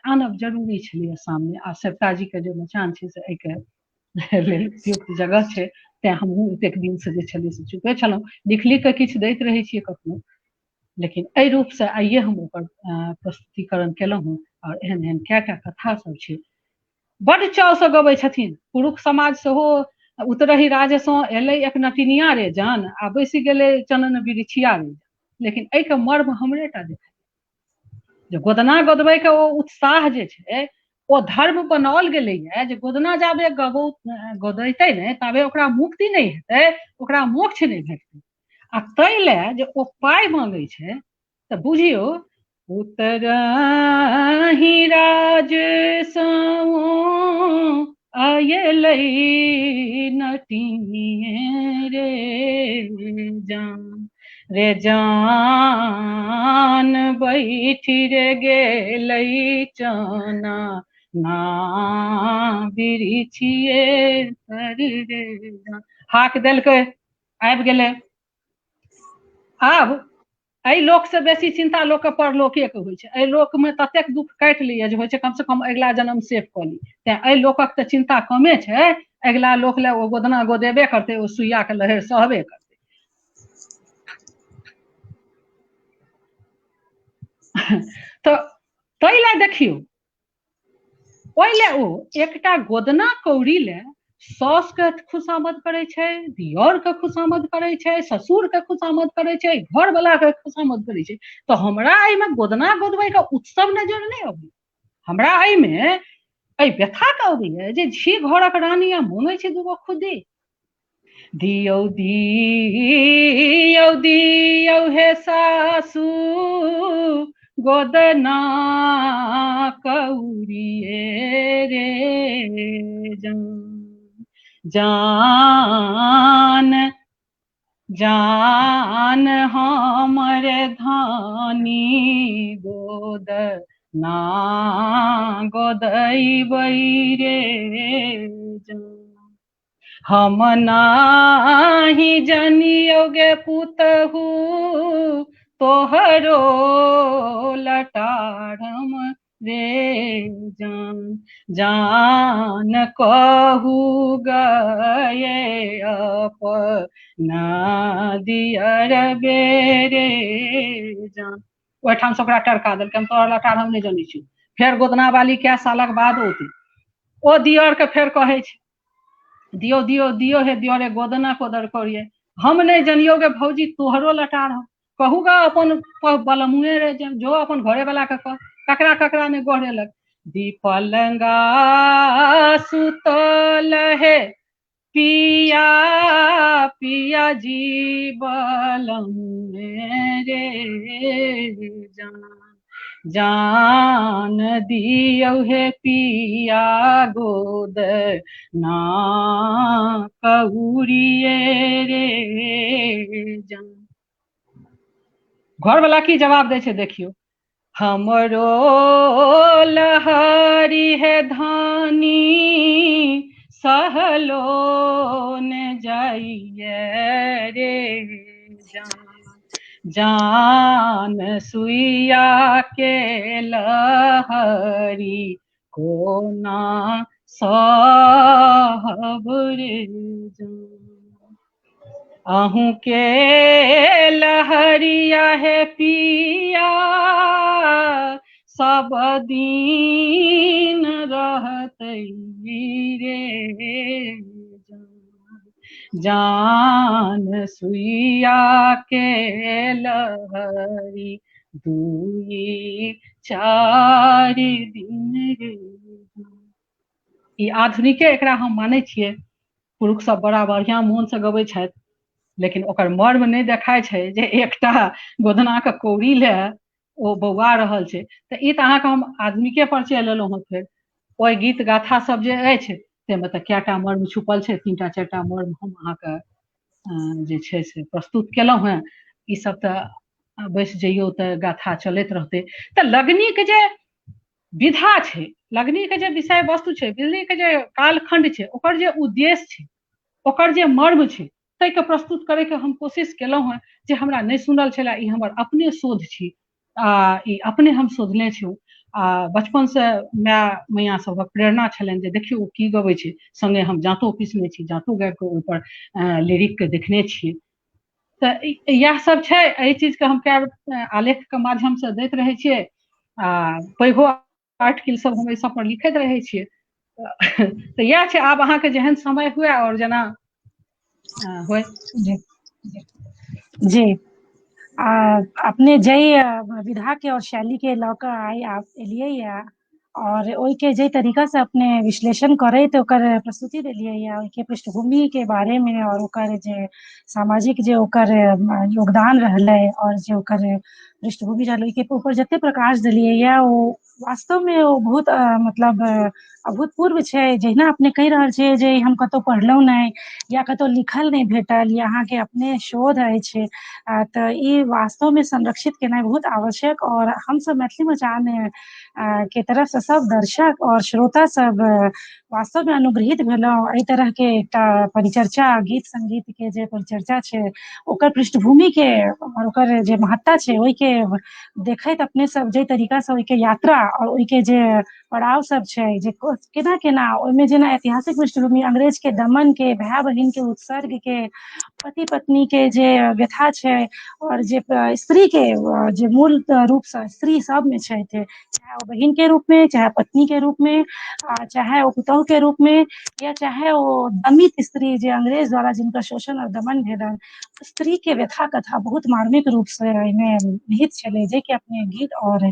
आनब जरूरी छलैए सामने। आ सविताजीके जे मचान छै से एहिके लेल उपयुक्त जगह छै, तेँ हमहूँ एतेक दिनसँ जे छलै से चुपे छलहुँ, लिख लिख कऽ किछु दैत रहै छियै कखनो, लेकिन एहि रूपसँ आइए हम ओकर प्रस्तुतिकरण केलहुँ हँ। आओर एहन एहन कएटा कथा सब छै, बड्ड चावसँ गबै छथिन। पुरुष समाज सेहो उतरही राजसँ एलै एक नटिनिया रे जान, आ बैसि गेलै चनन बिरिछिया रे। लेकिन एहिके मर्म हमरे टा देखाइ जे गोदना गोदबैके ओ उत्साह जे छै ओ धर्म बनाओल गेलैए जे गोदना जाबे गबौ गोदैतै नहि ताबे ओकरा मुक्ति नहि हेतै, ओकरा मोक्ष नहि भेटतै। आ ताहि लए जे ओ पाइ मांगै छै तऽ बुझियौ, उतरही राज सँ अयलै नटिनिये रे जान, रे जान बैठ रे गेलै चना ना बिरिछिये तर रे जान। हाक देलकै, आबि गेलै। आब एहि लोकसँ बेसी चिन्ता लोकके परलोकेके होइ छै। एहि लोकमे ततेक दुःख काटि लैए जे होइ छै कमसँ कम अगिला जन्म सेफ कऽ ली। तेँ एहि लोकक तऽ चिन्ता कमे छै, अगिला लोक लए ओ गोदना गोदेबे करतै, ओ सुइयाके लहरि सहबे करतै। तऽ ताहि लए देखियौ, ओहि लए ओ एकटा गोदना कौड़ी लए साउसके खुशामद करै छै, दियौरके खुशामद करै छै, ससुरके खुशामद करै छै, घरवलाके खुशामद करै छै। तऽ हमरा एहिमे गोदना गोदबैके उत्सव नजर नहि अबैया। हमरा एहिमे एहि व्यथाके अबैया जे छी घरक रानी आ मङै छै दूगो खुद्दी। दियौ दियौ दियौ हे सासू गोदना कौड़िए रे जान, जान जान हमर धानी गोद ना गोदैबै रे हम नाही जनियो गे पुतहु तोहरो लटारम रे जान, जान कहू गए अपना दियर बेरे जान। ओहिठामसँ ओकरा टरका देलकै, हम तोहर लटार हम नहि जनै छी। फेर गोदना वाली कए सालक बाद औतै, ओ दियरके फेर कहै छै, दियौ दियौ दियौ हे दियरे गोदना कोदर करियै, हम नहि जनियौ गे भौजी तोहरो लटार हम, कहू गे अपन बलमुए रे जो अपन घरे वाला के कह, ककरा ककरा नहि गोहरेलक। दीपलंगा सुतल हे पिया पिया जी बलमुए रे जान, जान दियौ हे पिया गोद ना कौरिये रे जान। घरवला की जवाब दै छै देखियौ, हमरो लहरी है धानी सहलो ने जाइए रे जान, जान सुइया के लहरी कोना सहब रे जान। अहूँ के लहरिया है पिया सब दिन रहतै रे जान, जान सुइया के लहरी दुई चारि दिन रे। ई आधुनिके एकरा हम मानै छियै, पुरुष सब बड़ा बढ़िया मोन से गबै छथि, लेकिन ओकर मर्म नहि देखाइ छै जे एकटा गोदनाके कौड़ी लए ओ बौआ रहल छै। तऽ ई तऽ अहाँके हम आधुनिके पर चलि एलहुँ हँ। फेर ओहि गीत गाथा सब जे अछि ताहिमे तऽ कएटा मर्म छुपल छै, 3 टा 4 टा मर्म हम अहाँके जे छै से प्रस्तुत केलहुँ हेँ। ई सब तऽ बैस जइयौ तऽ गाथा चलैत रहतै। तऽ लगनीके जे विधा छै, लगनीके जे विषय वस्तु छै, लगनीके जे कालखंड छै, ओकर जे उद्देश्य छै, ओकर जे मर्म छै, ताहिके प्रस्तुत करैके हम कोशिश केलहुँ हेँ। जे हमरा नहि सुनल छलै, ई हमर अपने शोध छी, आ ई अपने हम शोधने छी। आ बचपनसँ माय मैया सभक प्रेरणा छलनि जे देखियौ ओ की गबै छै, सङ्गे हम जाँतो पीसने छी, जाँतो गाबि कऽ ओहिपर लिरिकके देखने छियै। तऽ इएह सब छै। एहि चीजके हम कए आलेखके माध्यमसँ दैत रहै छियै, आ पैघो आर्टिकल सब हम एहि सब पर लिखैत रहै छियै। तऽ इएह छै। आब अहाँके जेहन समय हुए आओर जेना होय। जी जी, आ अपने जाहि विधा के और शैली के लऽ कऽ आइ आप एलियै या और ओहिके जाहि तरीका से अपने विश्लेषण करैत ओकर प्रस्तुति देलियै या ओहिके पृष्ठभूमि के बारे में और ओकर जे सामाजिक जे ओकर योगदान रहलै और जे ओकर पृष्ठभूमि रहलै ओहिके ऊपर जते प्रकाश देलियै या ओ वास्तव में ओ बहुत मतलब अभूतपूर्व छै। जहिना अपने कहि रहल छियै जे हम कतहु पढ़लहुँ नहि या कतहु लिखल नहि भेटल या अहाँके अपने शोध अछि, तऽ ई वास्तव में संरक्षित केनाइ बहुत आवश्यक। और हमसब मैथिली मचान के तरफ से सब दर्शक और श्रोता सब वास्तव में अनुग्रहित भेलहुँ एहि तरह के एकटा परिचर्चा, गीत संगीत के जे परिचर्चा छै ओकर पृष्ठभूमि के और ओकर जे महत्ता छै ओहिके देखैत अपने सब जे तरीका से ओहिके यात्रा और ओहिके जे पड़ाव सब छै, जे केना केना ओहिमे जेना ऐतिहासिक पृष्ठभूमि अंग्रेज के दमन के, भाय बहिन के उत्सर्ग के, पति पत्नी के जे व्यथा छै और जे स्त्री के जे मूल रूप से स्त्री सब में छै, चाहे ओ बहिन के रूप में, चाहे पत्नी के रूप में, चाहे ओ पुतहु के रूप में, या चाहे ओ दमित स्त्री जे अंग्रेज द्वारा जिनका शोषण और दमन भेलनि, स्त्री के व्यथा कथा बहुत मार्मिक रूप से एहिमे निहित छलै, जे कि अपने गीत और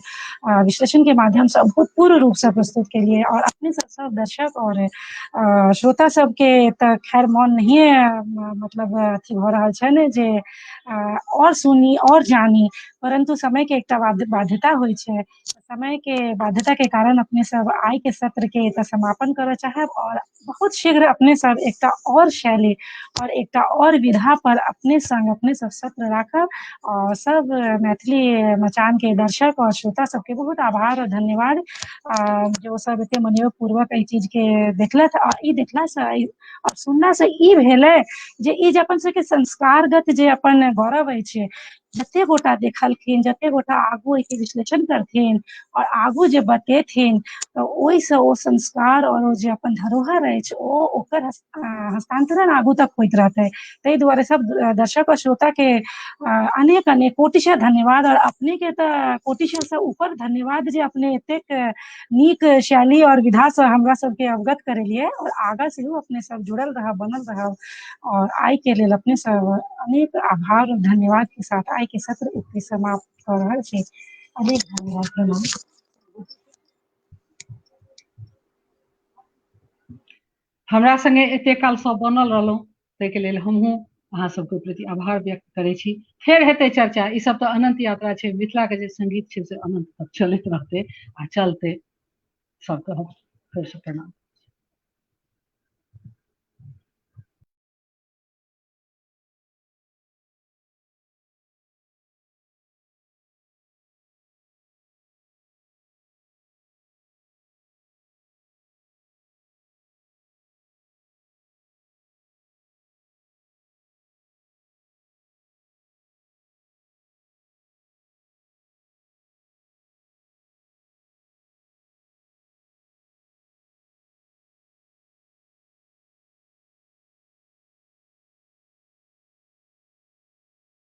विश्लेषण के माध्यम से अभूतपूर्व रूप से प्रस्तुत केलिए। और अपने सब सब दर्शक और श्रोता सबके तऽ खैर मन नहिये मतलब अथी भऽ रहल छनि जे और सुनी और जानी, परंतु समय के एकटा बाध्यता होइ छै। समय के बाध्यता के कारण अपने सब आइ के सत्र के एतऽ समापन करऽ चाहब और बहुत शीघ्र अपने सब एकटा और शैली और एकटा और विधा पर अपने संग अपने सब सत्र राखब। और सब मैथिली मचान के दर्शक और श्रोता सबके बहुत आभार और धन्यवाद जो सब एते मनोयोग पूर्वक एहि चीज के देखलथि। आ ई देखला से और सुनला से ई भेलै जे ई जे अपन सबके संस्कारगत जे अपन गौरव अछि, जते गोटा देखलखिन, जते गोटा आगू एहिके विश्लेषण करथिन और आगू जे बतेथिन, तऽ ओहिसँ ओ संस्कार और ओ जे अपन धरोहर अछि ओ ओकर हस्तांतरण आगू तक होइत रहतै। ताहि दुआरे सब दर्शक और श्रोता के अनेक अनेक कोटिशः धन्यवाद और अपने के तऽ कोटिशः से ऊपर धन्यवाद जे अपने एतेक नीक शैली और विधा से हमरा सबके अवगत करेलियै और आगा सेहो अपने सब जुड़ल रहब, बनल रहब। और आइ के लेल अपने सब अनेक आभार और धन्यवाद के साथ आइ के सत्र एतय समाप्त कऽ रहल छी। अनेक धन्यवाद, प्रणाम। हमरा संगे एते काल सब बनल रहलहुँ ताहिके लेल हमहूँ अहाँ सबके प्रति आभार व्यक्त करै छी। फेर हेतै चर्चा, ई सब तऽ अनंत यात्रा छै, मिथिला के जे संगीत छै से अनंत तक चलैत रहतै आ चलतै। सबके हम फेरसँ प्रणाम।